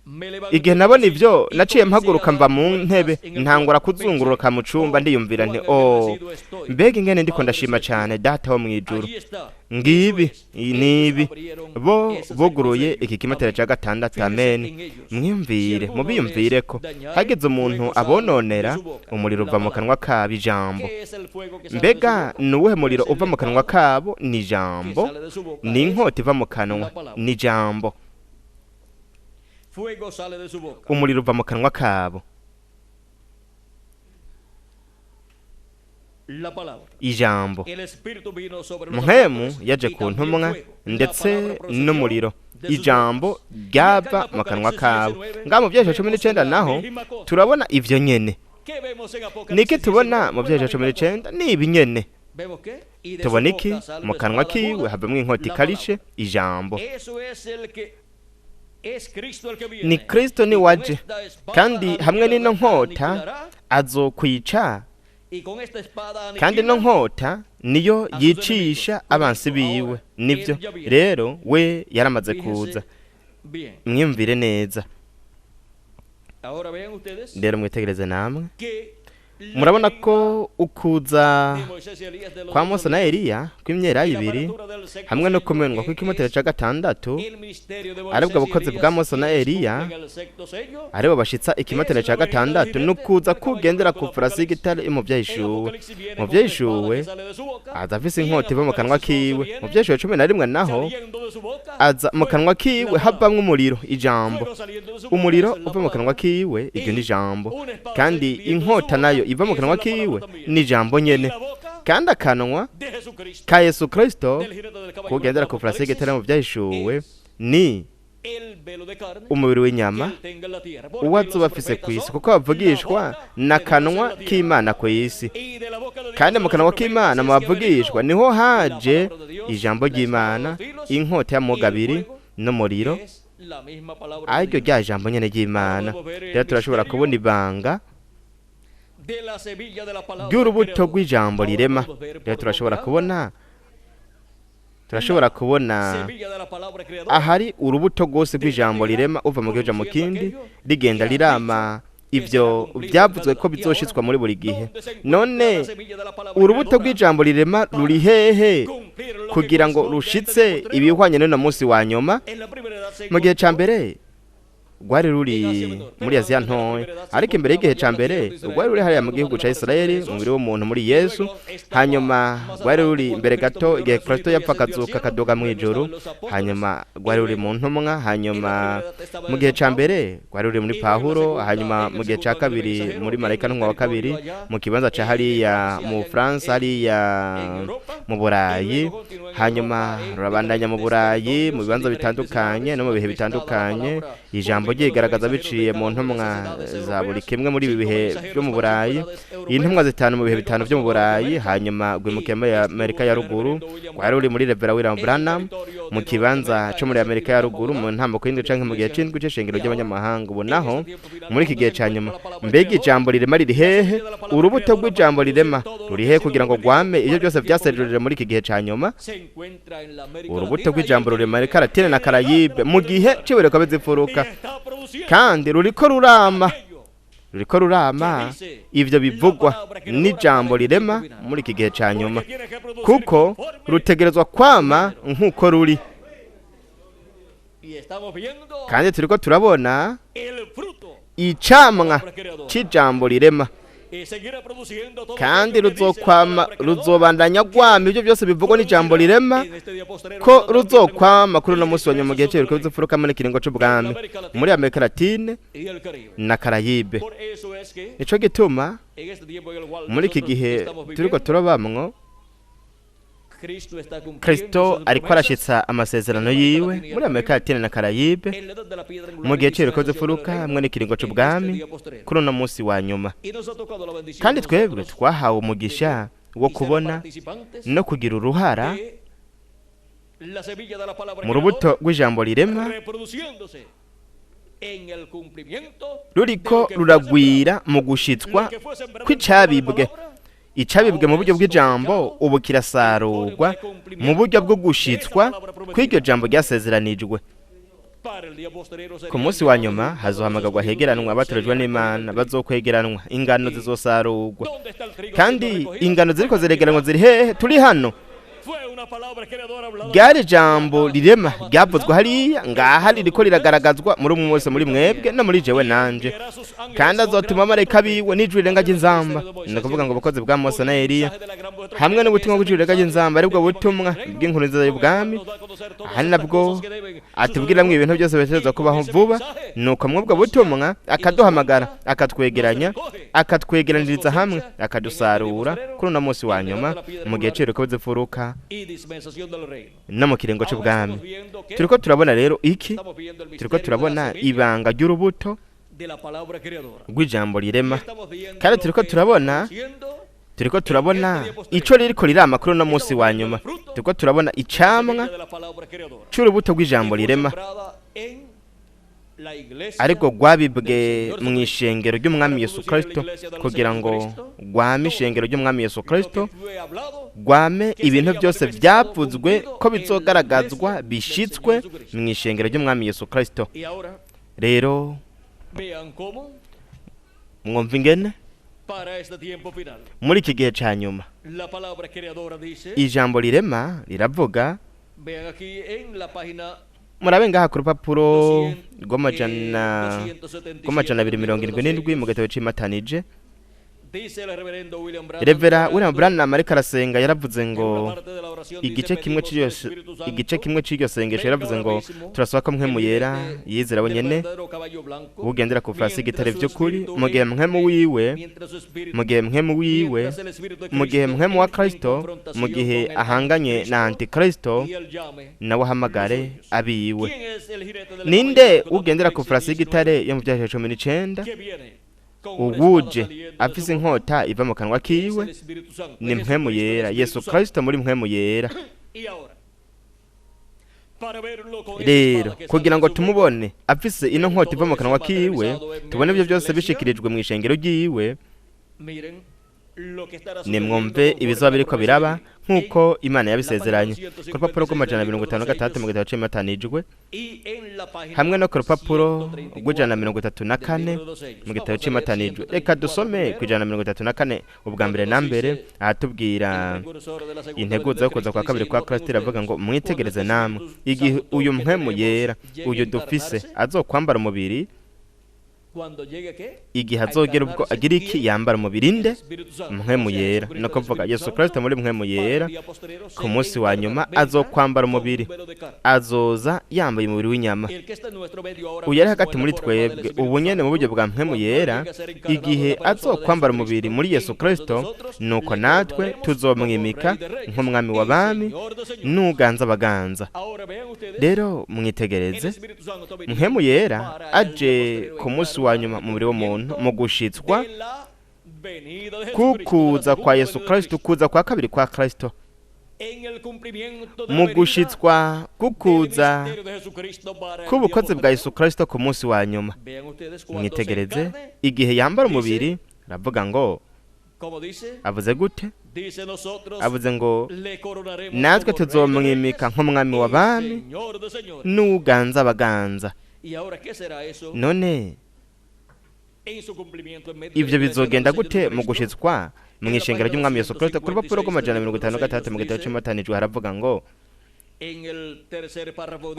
S1: me levanté
S2: Igihe
S1: de la
S2: nabona
S1: silla
S2: ivyo,
S1: y
S2: naciye
S1: comencé a
S2: mpaguruka
S1: dar
S2: mva mu
S1: vueltas
S2: ntebe,
S1: en el
S2: ntangura
S1: cuarto.
S2: kuzunguruka
S1: Pensé,
S2: mu cumba,
S1: oh,
S2: ndiyumvira nti
S1: cuán
S2: oh,
S1: agradecido estoy,
S2: mbega ingene ndiko
S1: Padre
S2: ndashima
S1: Celestial.
S2: cane Data wo mw'ijuru.
S1: Allí está, eso
S2: Ngibi
S1: es. Ellos
S2: nibi
S1: abrieron
S2: bo
S1: ese sexto
S2: buguruye
S1: sello.
S2: iki kimatare
S1: Amén.
S2: ca gatandatu.
S1: Fíjese
S2: Amen.
S1: en ellos. Si
S2: Mwiyumvire,
S1: alguno les
S2: mubiyumvireko.
S1: dañare,
S2: Hagize umuntu
S1: fuego sale de
S2: abononera,
S1: su boca,
S2: umuriro
S1: la
S2: uva mu
S1: palabra.
S2: kanwa kabo, ijambo.
S1: ¿Qué es el fuego que sale de su
S2: Mbega
S1: boca?
S2: ni uwuhe muriro
S1: Es el
S2: uva mu kanwa
S1: espada
S2: kabo? Ni
S1: que
S2: ijambo.
S1: sale de su boca.
S2: Ni
S1: Es
S2: inkota iva mu kanwa,
S1: la palabra.
S2: ni ijambo.
S1: Fuego sale de su boca.
S2: Umuriro uva mu kanwa kabo,
S1: La palabra.
S2: ijambo.
S1: El Espíritu vino sobre los
S2: Muhemu
S1: apóstoles
S2: yaje
S1: y
S2: ku
S1: también
S2: ntumwa
S1: fuego. La
S2: ndetse
S1: palabra procedió
S2: n'umuriro,
S1: de sus
S2: ijambo
S1: bocas. Y acá en
S2: ryava mu kanwa
S1: Apocalipsis
S2: kabo.
S1: 19
S2: Ngaha mu vyesha cumi
S1: vemos
S2: n'icenda
S1: la
S2: naho
S1: misma cosa.
S2: turabona ivyo nyene.
S1: ¿Qué vemos en
S2: Niki
S1: Apocalipsis
S2: tubona
S1: 19?
S2: mu
S1: Pues la
S2: vyesha cumi
S1: misma cosa.
S2: n'icenda ni ibi nyene.
S1: ¿Vemos qué? Y de su
S2: Tubona iki?
S1: boca sale
S2: Mu
S1: una
S2: kanwa
S1: espada
S2: kiwe
S1: aguda,
S2: havamwo inkota
S1: la
S2: ikarishe,
S1: palabra.
S2: ijambo.
S1: Eso es el que es Cristo el que
S2: Ni
S1: viene.
S2: Kristo
S1: Y
S2: ni
S1: con
S2: waje,
S1: esta espada
S2: kandi hamwe n'ino nkota
S1: aniquilará,
S2: azokwica,
S1: y con esta espada
S2: kandi ino
S1: aniquila
S2: nkota niyo
S1: a sus
S2: yicisha
S1: enemigos.
S2: abansi
S1: Correcto.
S2: biwe.
S1: Ahora,
S2: Nivyo
S1: él ya viene.
S2: rero we yaramaze kuza.
S1: Fíjense bien.
S2: Mwiyumvire neza.
S1: Ahora vean ustedes
S2: Rero mwitegereze namwe,
S1: que la
S2: murabona
S1: venida
S2: ko ukuza
S1: de Moisés y Elías de los
S2: kwa
S1: dos
S2: Mose na
S1: olivos
S2: Eliya kw'imyera
S1: y la
S2: ibiri
S1: apertura del sexto
S2: hamwe no
S1: sello
S2: kumenwa
S1: que
S2: kw'ikimatare
S1: es
S2: ca gatandatu,
S1: el ministerio de
S2: aribwo
S1: Moisés y
S2: bukozi bwa
S1: Elías
S2: Mose na
S1: quienes
S2: Eliya,
S1: cumplen el sexto sello
S2: aribo bashitsa ikimatare
S1: es
S2: ca
S1: la venida del
S2: gatandatu,
S1: jinete
S2: n'ukuza
S1: del caballo
S2: kugendera
S1: blanco
S2: ku
S1: de
S2: farasi
S1: Apocalipsis.
S2: y'igitare mu
S1: En
S2: vyahishuwe.
S1: Apocalipsis viene
S2: Mu
S1: con una espada
S2: vyahishuwe
S1: que sale de su boca
S2: aza afise
S1: y en
S2: inkota iva mu kanwa
S1: Apocalipsis 11
S2: kiwe. Mu
S1: viene
S2: vyashuwe 11 naho
S1: saliendo de su boca
S2: aza mu kanwa
S1: fuego,
S2: kiwe
S1: la palabra.
S2: havamwo umuriro, ijambo.
S1: Fuego saliendo de su boca
S2: Umuriro
S1: es la
S2: uva mu kanwa
S1: palabra
S2: kiwe, iryo ni
S1: y
S2: ijambo.
S1: una espada
S2: Kandi
S1: saliendo de su
S2: inkota
S1: boca
S2: nayo iva mu
S1: es
S2: kanwa
S1: la palabra
S2: kiwe
S1: también.
S2: ni ijambo
S1: Y
S2: nyene.
S1: la boca
S2: Kandi akanwa
S1: de Jesucristo
S2: ka Yesu Kristo
S1: del jinete del caballo
S2: kugendera
S1: blanco
S2: ku farasi
S1: de
S2: y'igitare mu
S1: Apocalipsis
S2: vyahishuwe
S1: es
S2: ni Umubiri w'inyama uwo azoba afise ku isi, kuko bavugishwa n'akanwa k'Imana ku isi, kandi mu kanwa k'Imana mu bavugishwa niho haje ijambo ry'Imana, inkota y'amuga abiri n'umuriro, ariryo rya jambo nyene ry'Imana. Rero turashobora kubona ibanga ry'urubuto rw'ijambo rirema. Rero turashobora kubona ahari urubuto rwose rw'ijambo rirema, uva mu gihugu mu kindi, rigenda rirama ivyo byavuzwe ko bizoshitswa muri buri gihe. None urubuto rw'ijambo rirema ruri hehe kugira ngo rushitse ibihwanye n'uno munsi wa nyuma? Mu gihe ca mbere rwari ruri muri Aziya Ntoya, ariko imbere y'igihe ca mbere rwari ruri hariya mu gihugu ca Israeli, umubiri w'umuntu muri Yesu. Hanyuma rwari ruri imbere gato igihe Kristo yapfa, akazuka, akaduga mu ijuru. Hanyuma rwari ruri mu ntumwa. Hanyuma mu gihe ca mbere rwari ruri muri Pawulo. Hanyuma mu gihe ca kabiri muri marayika ntumwa wa kabiri, mu kibanza ca hariya mu Bufaransa, hariya mu Burayi. Hanyuma rurabandanya mu Burayi, mu bibanza bitandukanye no mu bihe bitandukanye, ijambo ryigaragaza biciye mu ntumwa za buri kimwe muri ibi bihe byo mu Burayi, intumwa zitanu mu bihe bitanu byo mu Burayi. Hanyuma rwimukiye muri Amerika ya Ruguru, rwari ruri muri Reverend William Branham mu kibanza cyo muri Amerika ya Ruguru, mu ntambuko y'indwi canke mu gihe c'indwi c'ishengero ry'abanyamahanga. Ubu naho muri iki gihe ca nyuma, mbega ijambo rirema riri hehe? Urubuto rw'ijambo rirema ruri hehe kugira ngo rwame ibyo byose vyasezerejwe muri iki gihe ca nyuma? Urubuto rw'ijambo ruri muri Amerika Latine na Karayibe mu gihe c'ibiruka bizifuruka, kandi ruriko rurama ivyo bivugwa n'ijambo rirema muri iki gihe ca nyuma, kuko rutegerezwa kwama nk'uko ruri. Kandi turiko turabona icamwa c'ijambo rirema, kandi ruzokwama, ruzobandanya gwama ibyo byose bivugwa n'ijambo rirema ko ruzokwama kuri uno munsi wa nyuma, mu gihe cy'ibiriko bizofuruka muri kiringo c'ubwami, muri Amerika Latine na Karayibe. Nico gituma muri iki gihe turiko turabamwo, Kristo ariko arashitsa amasezerano yiwe muri Amerika Latine na Karayibe, mu gihe cy'ibiriko bizofuruka hamwe n'ikiringo c'ubwami kuri uno munsi wa nyuma. Kandi twebwe twahawe umugisha wo kubona no kugira uruhara mu rubuto rw'ijambo rirema ruriko ruragwira mu gushitswa kw'icabibwe. Icabibwe mu buryo bw'ijambo ubu kirasarurwa mu buryo bwo gushitswa kw'iryo jambo ryasezeranijwe. Ku munsi wa nyuma hazohamagarwa hegeranwa abatorejwe n'Imana, bazokwegeranwa, ingano zizosarurwa. Kandi ingano ziriko ziregeranwa ziri hehe? Turi hano. Ryari ijambo rirema ryavuzwe hariya, ngaha ririko riragaragazwa muri umwe wese muri mwebwe no muri jewe nanje. Kandi azotuma amarayika biwe n'ijwi rirenga ry'inzamba, ni ukuvuga ngo ubukozi bwa Mose na Eliya hamwe n'ubutumwa bw'ijwi rirenga ry'inzamba, aribwo butumwa bw'inkuru nziza y'ubwami. Aha ni nabwo atubwiramwo ibintu byose bitegerezwa kubaho vuba. Nuko mw'ubwo butumwa akaduhamagara, akatwegeranya, akatwegeraniriza hamwe, akadusarura kuri uno munsi wa nyuma, mu gihe c'ibiriko bizifuruka no mu kiringo c'ubwami. Turiko turabona rero iki? Turiko turabona ibanga ry'urubuto rw'ijambo rirema, kandi turiko turabona ico ririko rirama kuri uno munsi wa nyuma. Turiko turabona icamwa c'urubuto rw'ijambo rirema, ariko rwabibwe mu ishengero ry'Umwami Yesu Kristo, kugira ngo rwame ishengero ry'Umwami Yesu Kristo, rwame ibintu byose byavuzwe ko bizogaragazwa bishitswe mu ishengero ry'Umwami Yesu Kristo. Rero mwumva ingene muri iki gihe ca nyuma ijambo rirema riravuga. Murabe ngaha ku rupapuro rw'amajana 277 mu gitabo c'imatanije. Revera William Branham ariko arasenga yaravuze ngo igice kimwe cy'iryo igice kimwe cy'iryo sengesho yaravuze ngo turasaba ko mpwemu yera yizera wenyene ugendera ku farasi y'igitare by'ukuri mu gihe mpwemu wiwe mu gihe mpwemu wiwe mu gihe mpwemu wa Kristo mu gihe ahanganye na antikristo nawe ahamagare abiwe. Ninde ugendera ku farasi y'igitare yo mu byaha 19 uwuje afise inkota iva mu kanwa kiwe? Ni mpwemu yera, Yesu Kristo muri mpwemu yera. Rero kugira ngo tumubone afise ino nkota iva mu kanwa kiwe, tubone ibyo byose bishikirijwe mu ishengero ryiwe, nimwumve ibizoba biriko biraba nk'uko Imana yabisezeranye. Ku rupapuro rw'amajana 56 mu gitabo c'imatanijwe hamwe no ku rupapuro rw'ijana na 34 mu gitabo c'imatanijwe. Reka dusome ku 134 ubwa mbere na mbere, ahatubwira integuza yo kuza kwa kabiri kwa Kristo. Iravuga ngo mwitegereze namwe igihe uyu mpwemu yera uyu dufise azokwambara umubiri, igihe azogera ubwo agira iki? Yambara umubiri. Nde? Mpwemu yera, no kuvuga Yesu Kristo muri mpwemu yera, ku munsi wa nyuma azokwambara umubiri, azoza yambaye umubiri w'inyama. Uyu ari hagati muri twebwe ubu nyene mu buryo bwa mpwemu yera, igihe azokwambara umubiri muri Yesu Kristo, nuko natwe tuzomwimika nk'umwami w'abami n'uganza abaganza. Rero mwitegereze, mpwemu yera aje ku munsi wa nyuma mu mubiri w'umuntu mu gushitswa kukuza kwa Yesu Kristo, kuza kwa kabiri kwa Kristo, mu gushitswa kukuza k'ubukozi bwa Yesu Kristo ku munsi wa nyuma. Mwitegereze igihe yambara umubiri, aravuga ngo avuze gute? Avuze ngo natwe tuzomwimika nk'umwami w'abami n'uganza abaganza. None ibyo bizogenda gute mu gushitswa mu ishengero ry'umwami Yesu Kristo? Ku rupapuro rw'amajana 56 mu gitabo cy'amatanijwe haravuga ngo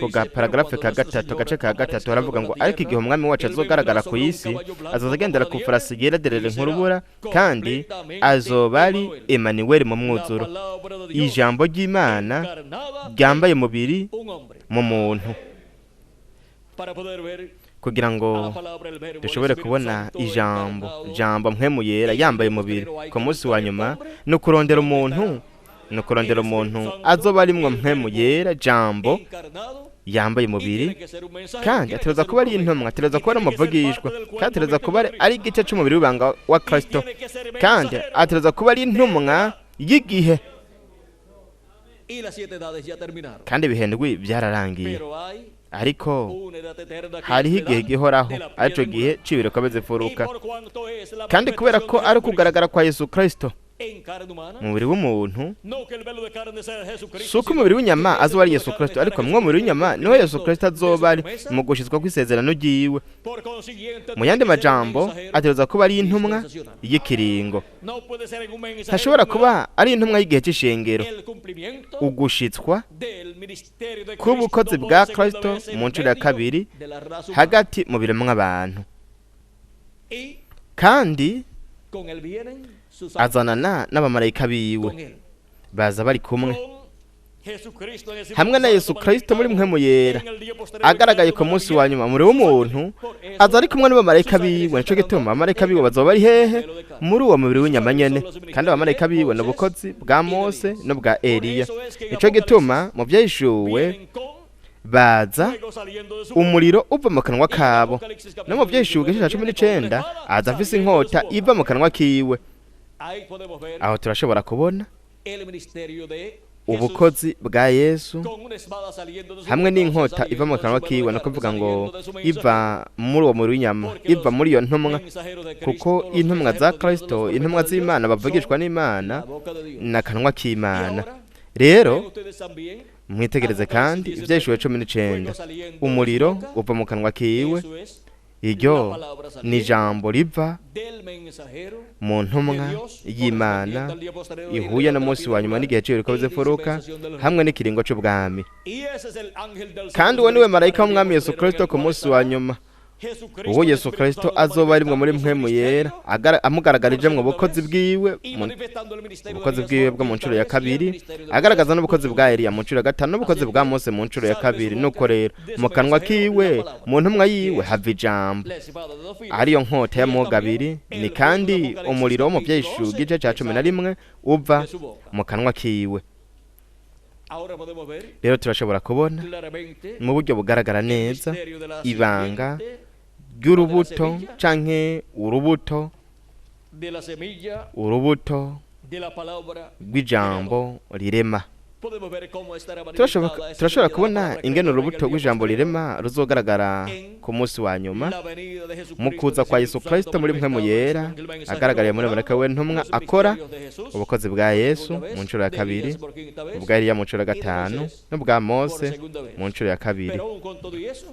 S2: ku gaparagarafe ka gatatu, agace ka gatatu, haravuga ngo ariko igihe umwami wacu azogaragara ku isi, azoza agendera ku farasi yera derere nk'urubura, kandi azoba ari Emmanuel mu mwuzuro, ijambo ry'Imana ryambaye umubiri mu muntu. Kugira ngo dushobore kubona ijambo, jambo mpwemu yera yambaye umubiri ku munsi wa nyuma, ni ukurondera umuntu azoba arimwo mpwemu yera, jambo yambaye umubiri, kandi ategereza kuba ari intumwa, ategereza kuba ari umuvugishwa, kandi ategereza kuba ari igice c'umubiri w'ibanga wa Kristo, kandi ategereza kuba ari intumwa y'igihe. Kandi ibihendwi byararangiye, ariko hariho igihe gihoraho, arico gihe c'ibiro imfuruka. Kandi kubera ko ari ukugaragara kwa Yesu Kristo mu mubiri w'umuntu, si uko umubiri w'inyama azoba ari Yesu Kristo, ariko mwo mubiri w'inyama niho Yesu Kristo azoba ari mu gushitswa kw'isezerano ryiwe. Mu yandi majambo, ategereza kuba ari intumwa y'ikiringo, ntashobora kuba ari intumwa y'igihe c'ishengero. Ugushitswa k'ubukozi bwa Kristo mu nshuro ya kabiri hagati mu biremwa abantu, kandi azanana n'abamarayika biwe, baza bari kumwe hamwe na Yesu Kristo muri mpwemu yera agaragaye ku munsi wa nyuma muri w'umuntu, aza ari kumwe n'abamarayika biwe. Nico gituma abamarayika biwe bazoba bari hehe? Muri uwo mubiri w'inyama nyene. Kandi abamarayika biwe ni ubukozi bwa Mose n'ubwa Eliya. Nico gituma mu vyahishuwe baza umuriro uva mu kanwa kabo, no mu vyahishuwe igice ca 19 aza afise inkota iva mu kanwa kiwe. Aho turashobora kubona ubukozi bwa Yesu hamwe n'inkota iva mu kanwa kiwe, no kuvuga ngo iva muri uwo mubiri w'inyama, iva muri iyo ntumwa, kuko intumwa za Kristo, intumwa z'Imana, bavugishwa n'Imana n'akanwa k'Imana. Rero mwitegereze kandi ivyahishuriwe 19, umuriro uva mu kanwa kiwe, iryo ni ijambo riva mu ntumwa y'Imana ihuye n'umunsi wa nyuma n'igihe c'ibiriko bizifuruka hamwe n'ikiringo c'ubwami. Kandi uwo niwe marayika w'umwami Yesu Kristo ku munsi wa nyuma. Uwo Yesu Kristo azoba arimwo muri mpwemu yera, amugaragarije mu bukozi bwiwe, ubukozi bwiwe bwo mu nshuro ya kabiri, agaragaza n'ubukozi bwa Eliya mu nshuro ya gatanu, n'ubukozi bwa Mose mu nshuro ya kabiri. Nuko rero mu kanwa kiwe, mu ntumwa yiwe, hava ijambo ariyo nkota y'amuga abiri, ni kandi umuriro wo mu Vyahishuwe igice ca 11 uva mu kanwa kiwe. Rero turashobora kubona mu buryo bugaragara neza ibanga ry'urubuto canke urubuto rw'ijambo rirema. Turashobora kubona ingene urubuto rw'ijambo rirema ruzogaragara ku munsi wa nyuma mu kuza kwa Yesu Kristo muri mpwemu yera, agaragariye muri marayika w'intumwa akora ubukozi bwa Yesu mu nshuro ya kabiri, ubwa Eliya mu nshuro ya gatanu, n'ubwa Mose mu nshuro ya kabiri.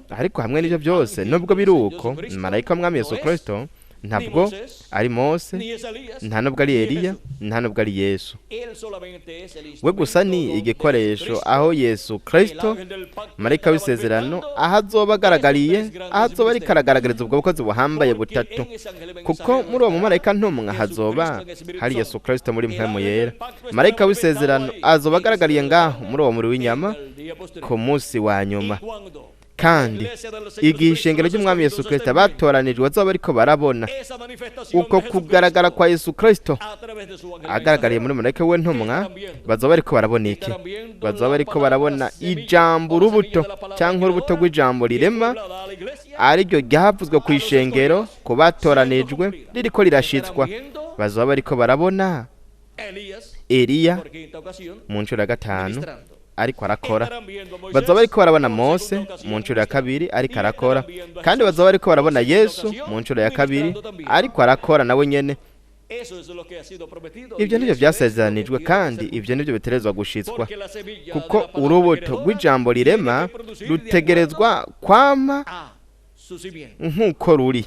S2: Ariko hamwe n'ivyo byose, nubwo biri uko, marayika w'umwami Yesu Kristo ntabwo ari Mose, nta nubwo ari Eliya, nta nubwo ari Yesu. We gusa ni igikoresho aho Yesu Kristo marayika w'isezerano aho azoba agaragariye, aho azoba ariko aragaragariza ubwo bukozi buhambaye butatu, kuko muri uwo mumarayika ntumwa hazoba hari Yesu Kristo muri mpwemu yera. Marayika w'isezerano azoba agaragariye ngaho muri uwo muri w'inyama ku munsi wa nyuma. Kandi igihe ishengero ry'umwami Yesu Kristo batoranijwe bazoba bariko barabona uko kugaragara kwa Yesu Kristo agaragariye muri marayika w'intumwa, bazoba bariko barabona iki? Bazoba bariko barabona ijambo urubuto cyangwa urubuto rw'ijambo rirema, ariryo ryavuzwe ku ishengero ku batoranijwe ririko rirashitswa. Bazoba bariko barabona Eliya mu nshuro ya gatanu ariko arakora, bazoba bariko barabona Mose mu nshuro ya kabiri ariko arakora, kandi bazoba bariko barabona Yesu mu nshuro ya kabiri ariko arakora nawe nyene. Ibyo nivyo vyasezeranijwe, kandi ibyo nivyo biterezwa gushitswa, kuko urubuto rw'ijambo rirema rutegerezwa kwama nk'uko ruri,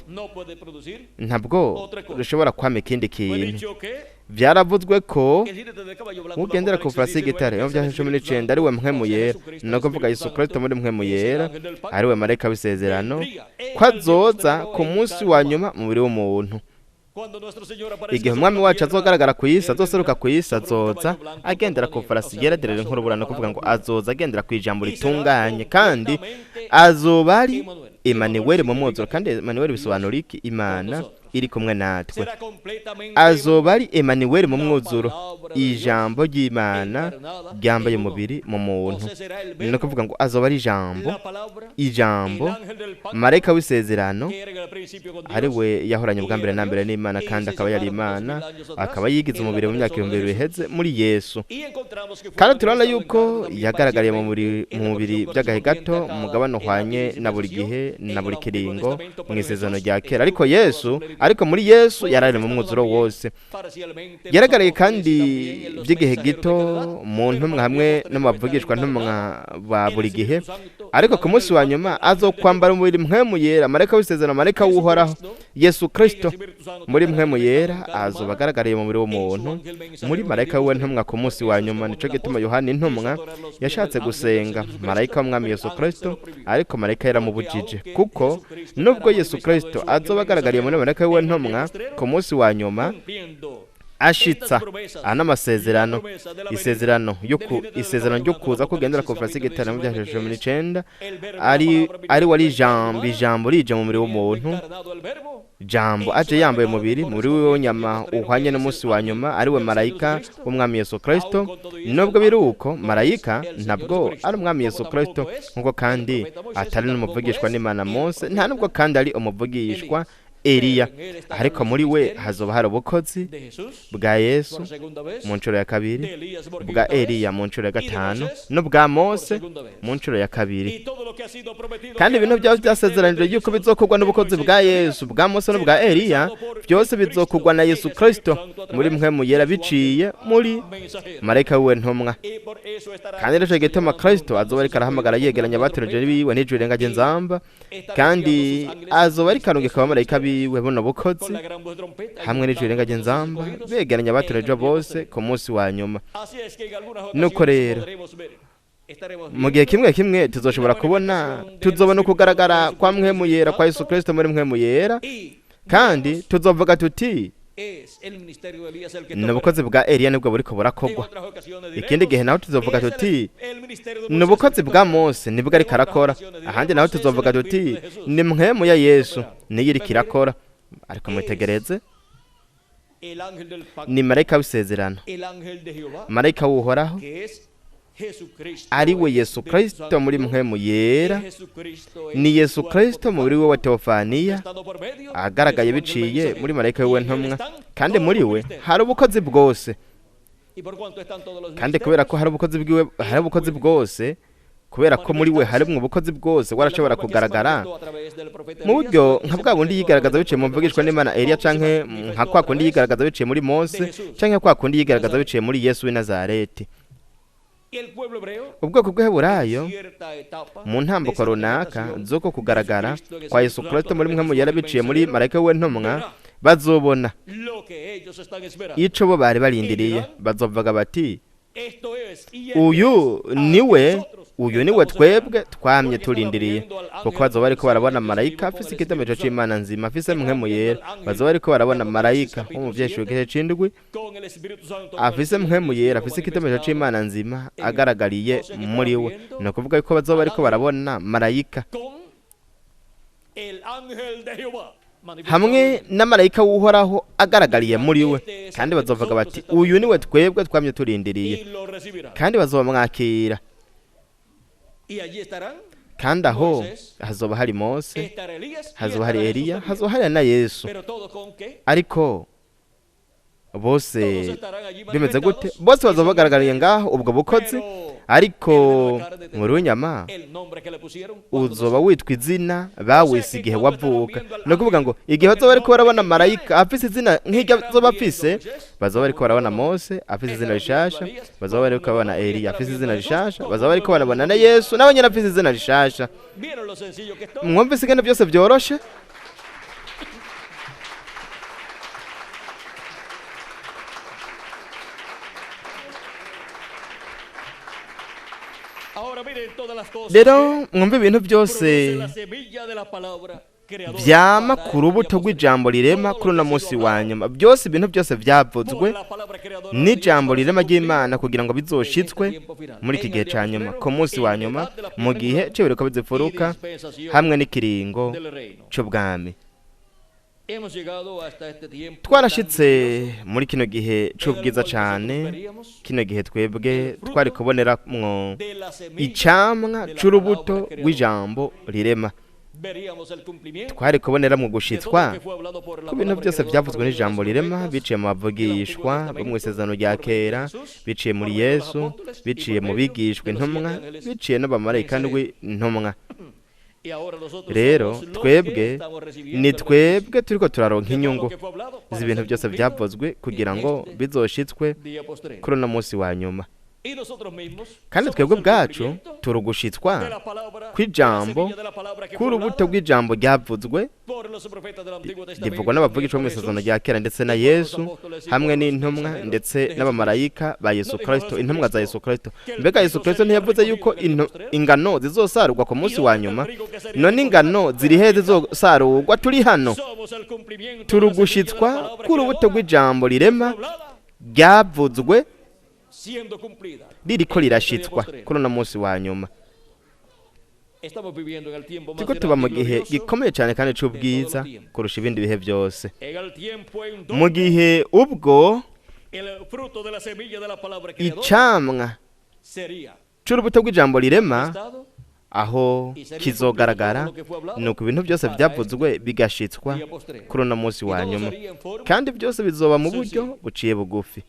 S2: ntabwo rushobora kwama ikindi kintu. Vyaravuzwe ko ugendera ku farasi y'igitare yo vya 19 ari we mpwemu yera, no kuvuga Yesu Kristo muri mpwemu yera ari we marayika w'isezerano, ko azoza ku munsi wa nyuma mu mubiri w'umuntu. Igihe umwami wacu azogaragara ku isi, azoseruka ku isi, azoza agendera ku farasi yera derere nk'urubura, no kuvuga ngo azoza agendera ku ijambo ritunganye, kandi azoba ari Emanuweli mu mwuzuro. Kandi Emanuweli bisobanura iki? Imana iri kumwe natwe. Azoba ari Emanuweli mu mwuzuro, ijambo ry'Imana ryambaye umubiri mu muntu. Ni kuvuga ngo azoba ari ijambo, ijambo marayika w'isezerano ari we yahoranye ubwa mbere na mbere n'Imana, kandi akaba yari Imana, akaba yigize umubiri mu myaka 2000 biheze muri Yesu. Kandi turabona yuko yagaragariye mu mubiri by'agahe gato, umugabane uhwanye na buri gihe na buri kiringo mu isezerano rya kera. Ariko Yesu, ariko muri Yesu yarari mu mwuzuro wose. Yaragaragaye kandi by'igihe gito mu ntumwa hamwe no mu bavugishwa ntumwa ba buri gihe, ariko ku munsi wa nyuma azokwambara umubiri mpwemu yera, marayika w'isezerano, marayika w'Uhoraho Yesu Kristo muri mpwemu yera azoba agaragariye mu mubiri w'umuntu muri marayika w'intumwa ku munsi wa nyuma. Nico gituma Yohana intumwa yashatse gusenga marayika w'umwami Yesu Kristo, ariko marayika yaramubujije, kuko nubwo Yesu Kristo azoba agaragariye muri marayika w'intumwa ku munsi wa nyuma ashitsa ana amasezerano, isezerano yo isezerano ryo kuza kugendera ku farasi y'igitare mu bya 19 ari wari ijambo, ijambo rije mu mubiri w'umuntu, jambo aje yambaye umubiri muri we w'inyama uhwanye n'umunsi wa nyuma, ari we marayika w'umwami Yesu Kristo. Nubwo biri uko, marayika ntabwo ari umwami Yesu Kristo, nkuko kandi atari n'umuvugishwa n'Imana Mose, nta nubwo kandi ari umuvugishwa Eliya, ariko muri we hazoba hari ubukozi bwa Yesu mu nshuro ya kabiri, bwa Eliya mu nshuro ya gatanu, n'ubwa Mose mu nshuro ya kabiri. Kandi ibintu byose byasezeranijwe yuko bizokorwa n'ubukozi bwa Yesu, bwa Mose n'ubwa Eliya, byose bizokorwa na Yesu Kristo muri mpwemu yera biciye muri marayika w'intumwa. Kandi rero gituma Kristo azoba ariko arahamagara yegeranya abatorejwe biwe n'ijwi rirenga nzamba, kandi azoba ariko arungika abamarayika biwe buno bukozi hamwe n'ijwi rirenga nzamba, begeranya abatorejwe bose ku munsi wa nyuma. Nuko rero Mu gihe kimwe kimwe tuzoshobora kubona, tuzobona ukugaragara kwa Mpwemu Yera, kwa Yesu Kristo muri Mpwemu Yera, kandi tuzovuga tuti: "Ni ubukozi bwa Eliya nibwo buriko burakogwa." Ikindi gihe naho tuzovuga tuti: "Ni ubukozi bwa Mose nibwo ariko arakora." Ahandi naho tuzovuga tuti: "Ni mpwemu ya Yesu niyo iriko irakora." Ariko mwitegereze, ni marayika w'isezerano, marayika w'Uhoraho, ari we Yesu Kristo muri Mpwemu Yera. Ni Yesu Kristo mubiri we wa teofaniya agaragaye biciye muri marayika wiwe ntumwa, kandi muri we hari ubukozi bwose. Kandi kubera ko hari ubukozi bwiwe, hari ubukozi bwose, kubera ko muri we harimwo ubukozi bwose, warashobora kugaragara mu buryo nka bwa bundi yigaragaza biciye mu mvugishwa n'Imana Eliya, canke nka kwa kundi yigaragaza biciye muri Mose, canke kwa kundi yigaragaza biciye muri Yesu w'i Nazareti. Ubwoko bw'Heburayo, mu ntambuko runaka z'uko kugaragara kwa Yesu Kristo muri Mpwemu Yera biciye muri marayika we ntumwa, bazobona ico bo bari barindiriye. Bazovuga bati: "Uyu niwe, uyu niwe twebwe twamye turindiriye," kuko bazoba bariko barabona marayika afise ikidomeco c'Imana nzima, afise Mpwemu Yera. Bazoba bariko barabona marayika wo mu vyeshuro igice c'indwi, afise Mpwemu Yera, afise ikidomeco c'Imana nzima agaragariye muri we. Ni ukuvuga yuko bazoba bariko barabona marayika hamwe na marayika w'Uhoraho agaragariye muri we, kandi bazovuga bati: "Uyu niwe twebwe twamye turindiriye," kandi bazomwakira. Kandi aho hazoba hari Mose, hazoba hari Eliya, hazoba hari na Yesu. Ariko bose bimeze gute? Bose bazoba bagaragariye ngaho ubwo bukozi, ariko muri w'inyama uzoba witwa izina bawise igihe wavuka. Ni ukuvuga ngo igihe bazoba bariko barabona marayika afise izina nk'iryo azoba afise, bazoba bariko barabona Mose afise izina rishasha, bazoba bariko barabona Eliya afise izina rishasha, bazoba bariko barabona na Yesu nawe nyene afise izina rishasha. Mwumvise ingene byose byoroshe? Rero mwumve ibintu byose vyama ku rubuto rw'ijambo rirema kuri uno munsi wa nyuma. Byose, ibintu byose vyavuzwe n'ijambo rirema ry'Imana kugira ngo bizoshitswe muri iki gihe ca nyuma, ku munsi wa nyuma, mu gihe c'ibiriko bizifuruka hamwe n'ikiringo c'ubwami. Twarashitse muri kino gihe c'ubwiza cane, kino gihe twebwe twari kuboneramwo icamwa c'urubuto rw'ijambo rirema. Twari kuboneramwo gushitswa ku bintu byose byavuzwe n'ijambo rirema biciye mu bavugishwa bo mu isezerano rya kera, biciye muri Yesu, biciye mu bigishwa intumwa, biciye n'abamarayika ndwi intumwa. Rero twebwe ni twebwe turiko turaronka inyungu z'ibintu byose byavuzwe kugira ngo bizoshitswe kuri uno munsi wa nyuma. Kandi twebwe ubwacu turugushitswa kw'ijambo, k'urubuto rw'ijambo ryavuzwe, rivugwa n'abavugishwa mu isezerano rya kera ndetse na Yesu hamwe n'intumwa ndetse n'abamarayika ba Yesu Kristo, intumwa za Yesu Kristo. Mbega Yesu Kristo ntiyavuze yuko ingano zizosarurwa ku munsi wa nyuma? None ingano ziri he zizosarurwa? Turi hano turugushitswa k'urubuto rw'ijambo rirema ryavuzwe ririko rirashitswa kuri uno munsi wa nyuma. Turiko tuba mu gihe gikomeye cyane kandi c'ubwiza kurusha ibindi bihe byose, mu gihe ubwo icamwa c'urubuto rw'ijambo rirema aho kizogaragara, nuko ibintu byose byavuzwe bigashitswa kuri uno munsi wa nyuma, kandi byose bizoba mu buryo buciye bugufi.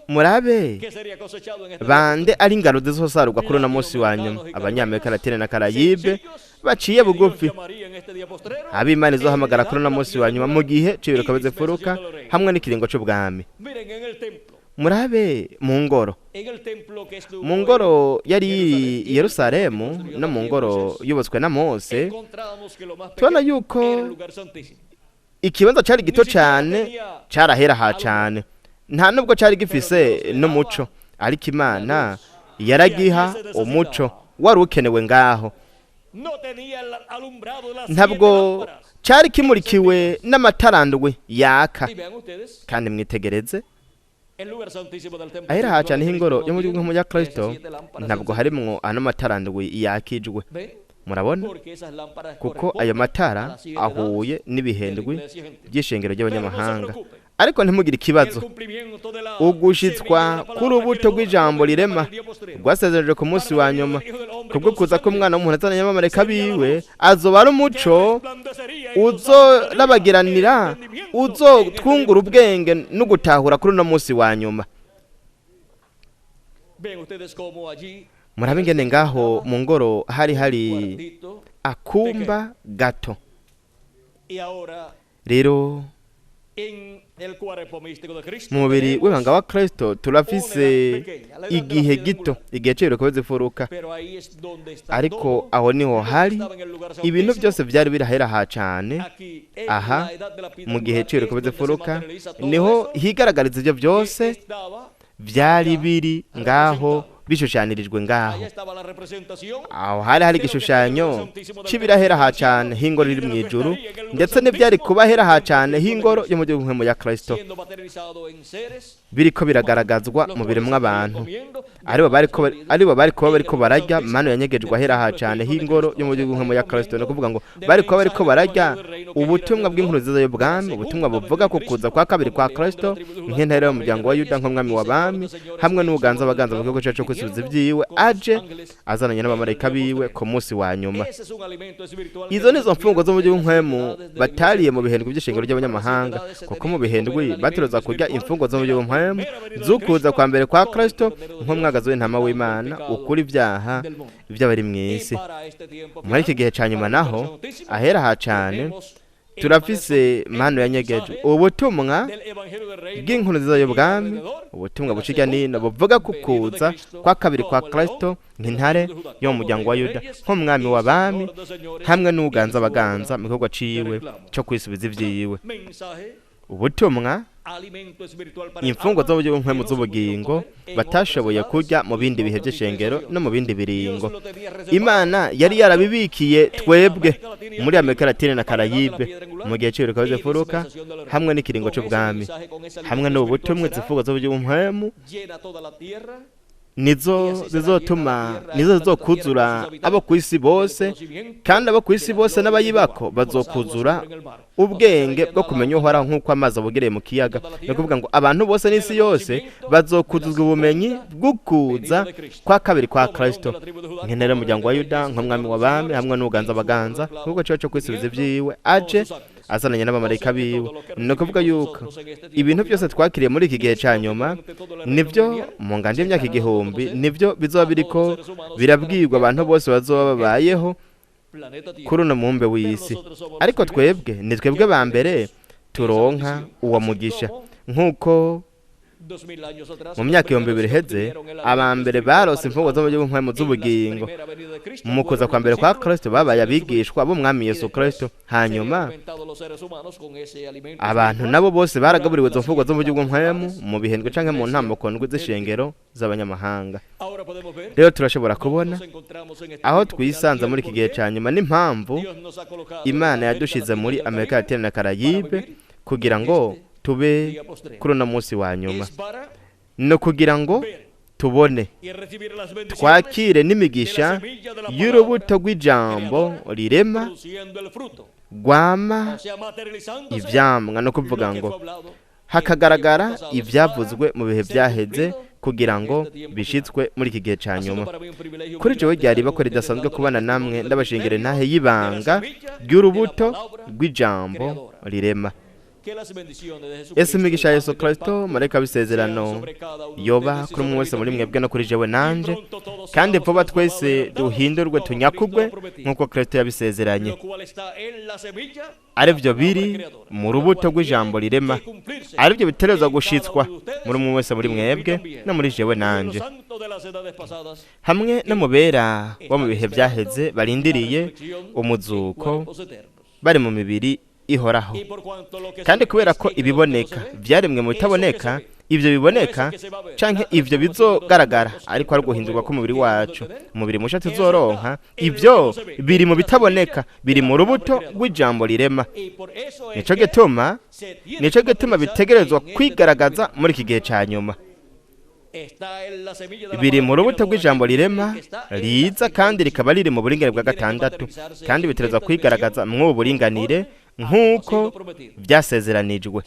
S2: Murabe bande ari ingano zizosarurwa kuri uno munsi wa nyuma: Abanyamerika Latine na Karayibe baciye bugufi, ab'Imana izohamagara kuri uno munsi wa nyuma mu gihe c'ibiriko bizifuruka hamwe n'ikiringo c'ubwami. Murabe mu ngoro, mu ngoro yari i Yerusalemu no mu ngoro yubatswe na Mose, tubona yuko ikibanza cari gito cane, carahera ha cane. Nta nubwo cyari gifise n'umuco, ariko Imana yaragiha umuco wari ukenewe ngaho. Ntabwo cyari kimurikiwe n'amatarandwi yaka. Kandi mwitegereze ahera hacana h'ingoro yo mu gihugu ya Kristo, ntabwo harimwo ano matarandwi yakijwe. Murabona, kuko ayo matara ahuye n'ibihendwi by'ishengero ry'abanyamahanga. Ariko ntimugire ikibazo, ugushitswa k'urubuto rw'ijambo rirema rwasezeranijwe ku munsi wa nyuma kubwo kuza k'umwana w'umuntu azananye abamarayika biwe, azoba ari umuco uzorabagiranira, uzotwungura ubwenge no gutahura kuri uno munsi wa nyuma. Murabe ingene ngaho mu ngoro hari hari akumba gato. Rero mu mubiri w'ibanga wa Kristo turafise igihe gito, igihe cy'ibiroko bizifuruka, ariko aho niho hari ibintu byose byari birahera ha cyane. Aha mu gihe cy'ibiroko bizifuruka niho higaragariza ibyo byose byari biri ngaho, bishushanirijwe ngaho. Aho hari hari igishushanyo cy'ibirahera ha cyane h'ingoro iri mu ijuru, ndetse n'ibyari kubahera ha cyane h'ingoro yo mu gihugu ya Kristo, biriko biragaragazwa mu biremwa abantu aribo bari kuba bariko bararya manu yanyegejwe ahera ha cyane h'ingoro yo mu gihugu ya Kristo. No kuvuga ngo bari kuba bariko bararya ubutumwa bw'inkuru nziza y'ubwami, ubutumwa buvuga ku kuza kwa kabiri kwa Kristo nk'intare y'umuryango wa Yuda, nk'umwami w'abami, hamwe n'ubuganza abaganza mu gihugu cyacu kwisubiza ibyiwe, aje azananye n'abamarayika biwe ku munsi wa nyuma. Izo nizo mfungo zo mu gihugu nkemu batariye mu bihendwi by'ishengero ry'abanyamahanga, kuko mu bihendwi baturoza kurya imfungo zo mu gihugu nkemu z'ukuza kwa mbere kwa Kristo nk'umwagazi w'intama w'Imana ukuri ibyaha by'abari mu isi. Muri iki gihe cya nyuma naho ahera ha cyane turafise manu yanyegejwe ubutumwa bw'inkuru nziza y'ubwami, ubutumwa buciga nino buvuga ku kuza kwa kabiri kwa Kristo nk'intare yo mu muryango wa Yuda, nk'umwami w'abami, hamwe n'uganza abaganza mu gikorwa ciwe cyo kwisubiza ibyiwe. Ubutumwa imfungo zo mu nkemu z'ubugingo batashoboye kurya mu bindi bihe by'ishengero no mu bindi biringo. Imana yari yarabibikiye twebwe muri Amerika Latine na Karayibe mu gihe cy'ibiriko bizifuruka, hamwe n'ikiringo cy'ubwami, hamwe n'ubutumwa zifungo zo mu nkemu nizo zizotuma, nizo zizokuzura abo ku isi bose, kandi abo ku isi bose n'abayibako bazokuzura ubwenge bwo kumenya Uhoraho nk'uko amazi abogereye mu kiyaga. Ni ukuvuga ngo abantu bose n'isi yose bazokuzuzwa ubumenyi bw'ukuza kwa kabiri kwa Kristo nk'intare y'umuryango wa Yuda, nk'umwami w'abami, hamwe n'uganza abaganza, nk'uko cyo kwisubiza ibyiwe, aje azananye n'abamarayika biwe. Ni ukuvuga yuko ibintu byose twakiriye muri iki gihe cya nyuma nibyo mu nganje y'imyaka 1000 nibyo bizoba biriko birabwirwa abantu bose bazoba babayeho kuri uno mumbe w'isi. Ariko twebwe ni twebwe ba mbere turonka uwo mugisha, nk'uko mu myaka 2000 iheze aba mbere barose imfungo zo mu gihugu nkemu z'ubugingo mu kuza kwa mbere kwa Kristo, babaye abigishwa b'umwami Yesu Kristo. Hanyuma abantu nabo bose baragaburiwe izo mfungo zo mu gihugu nkemu mu bihendwe canke mu ntambako ndwi z'ishengero z'abanyamahanga. Rero turashobora kubona aho twisanze muri iki gihe cya nyuma n'impamvu Imana yadushize muri Amerika Latine na Karayibe kugira ngo tube kuri uno munsi wa nyuma, no kugira ngo tubone twakire n'imigisha y'urubuto rw'ijambo rirema rwama ivyamwa, no kuvuga ngo hakagaragara ivyavuzwe mu bihe byaheze kugira ngo bishitswe muri iki gihe cya nyuma. Kuri jewe ryari bakora ridasanzwe kubana namwe, ndabashingire ntahe y'ibanga ry'urubuto rw'ijambo rirema. Ese imigisha ya Yesu Kristo marayika w'isezerano yoba kuri umwe wese muri mwebwe no kuri jewe nanje, kandi vuba twese duhindurwe tunyakugwe nk'uko Kristo yabisezeranye, aribyo biri mu rubuto rw'ijambo rirema, aribyo bitereza gushitswa muri umwe wese muri mwebwe no muri jewe nanje, hamwe no mubera bo mu bihe byaheze barindiriye umuzuko bari mu mibiri ihoraho. Kandi kubera ko ibiboneka byaremwe mu bitaboneka, Ivyo biboneka canke ivyo bizogaragara, ariko ari uguhindurwa k'umubiri wacu, umubiri musha tuzoronka, ivyo biri mu bitaboneka, biri mu rubuto rw'ijambo rirema. Nico gituma bitegerezwa kwigaragaza muri iki gihe ca nyuma. Biri mu rubuto rw'ijambo rirema riza, kandi rikaba riri mu buringanire bwa gatandatu, kandi bitegerezwa kwigaragaza mw'ubu buringanire nk'uko byasezeranijwe.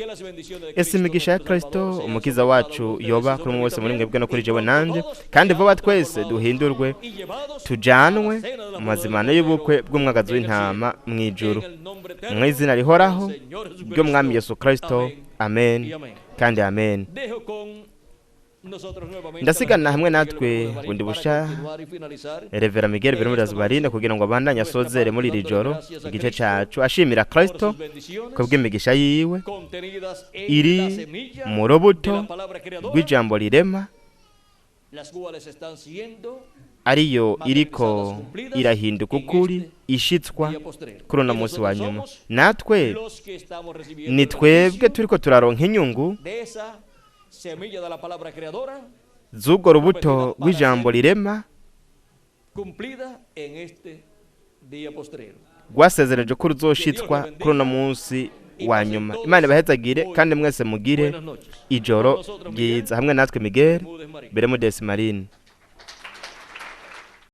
S2: Ese imigisha ya Kristo Umukiza wacu yoba kuri umwe wese muri mwebwe no kuri jewe nanje, kandi vuba twese duhindurwe tujanwe mu mazimano y'ubukwe bw'umwagazi w'intama mu ijuru, mu izina rihoraho ry'Umwami Yesu Kristo. Amen kandi amen. Ndasigana hamwe natwe bundi busha Reverend Miguel Bermudez Barine kugira ngo abandanye asozere muri iri joro igice cacu, ashimira Kristo kubw'imigisha yiwe iri mu rubuto rw'ijambo rirema, ariyo iriko irahinduka ukuri, ishitswa kuri uno munsi wa nyuma. Natwe ni twebwe turiko turaronka inyungu z'urwo rubuto rw'ijambo rirema rwasezereje ko ruzoshitswa kuri uno munsi wa nyuma. Imana ibahezagire kandi mwese mugire ijoro ryiza. Hamwe natwe Miguel Bermudez Marine.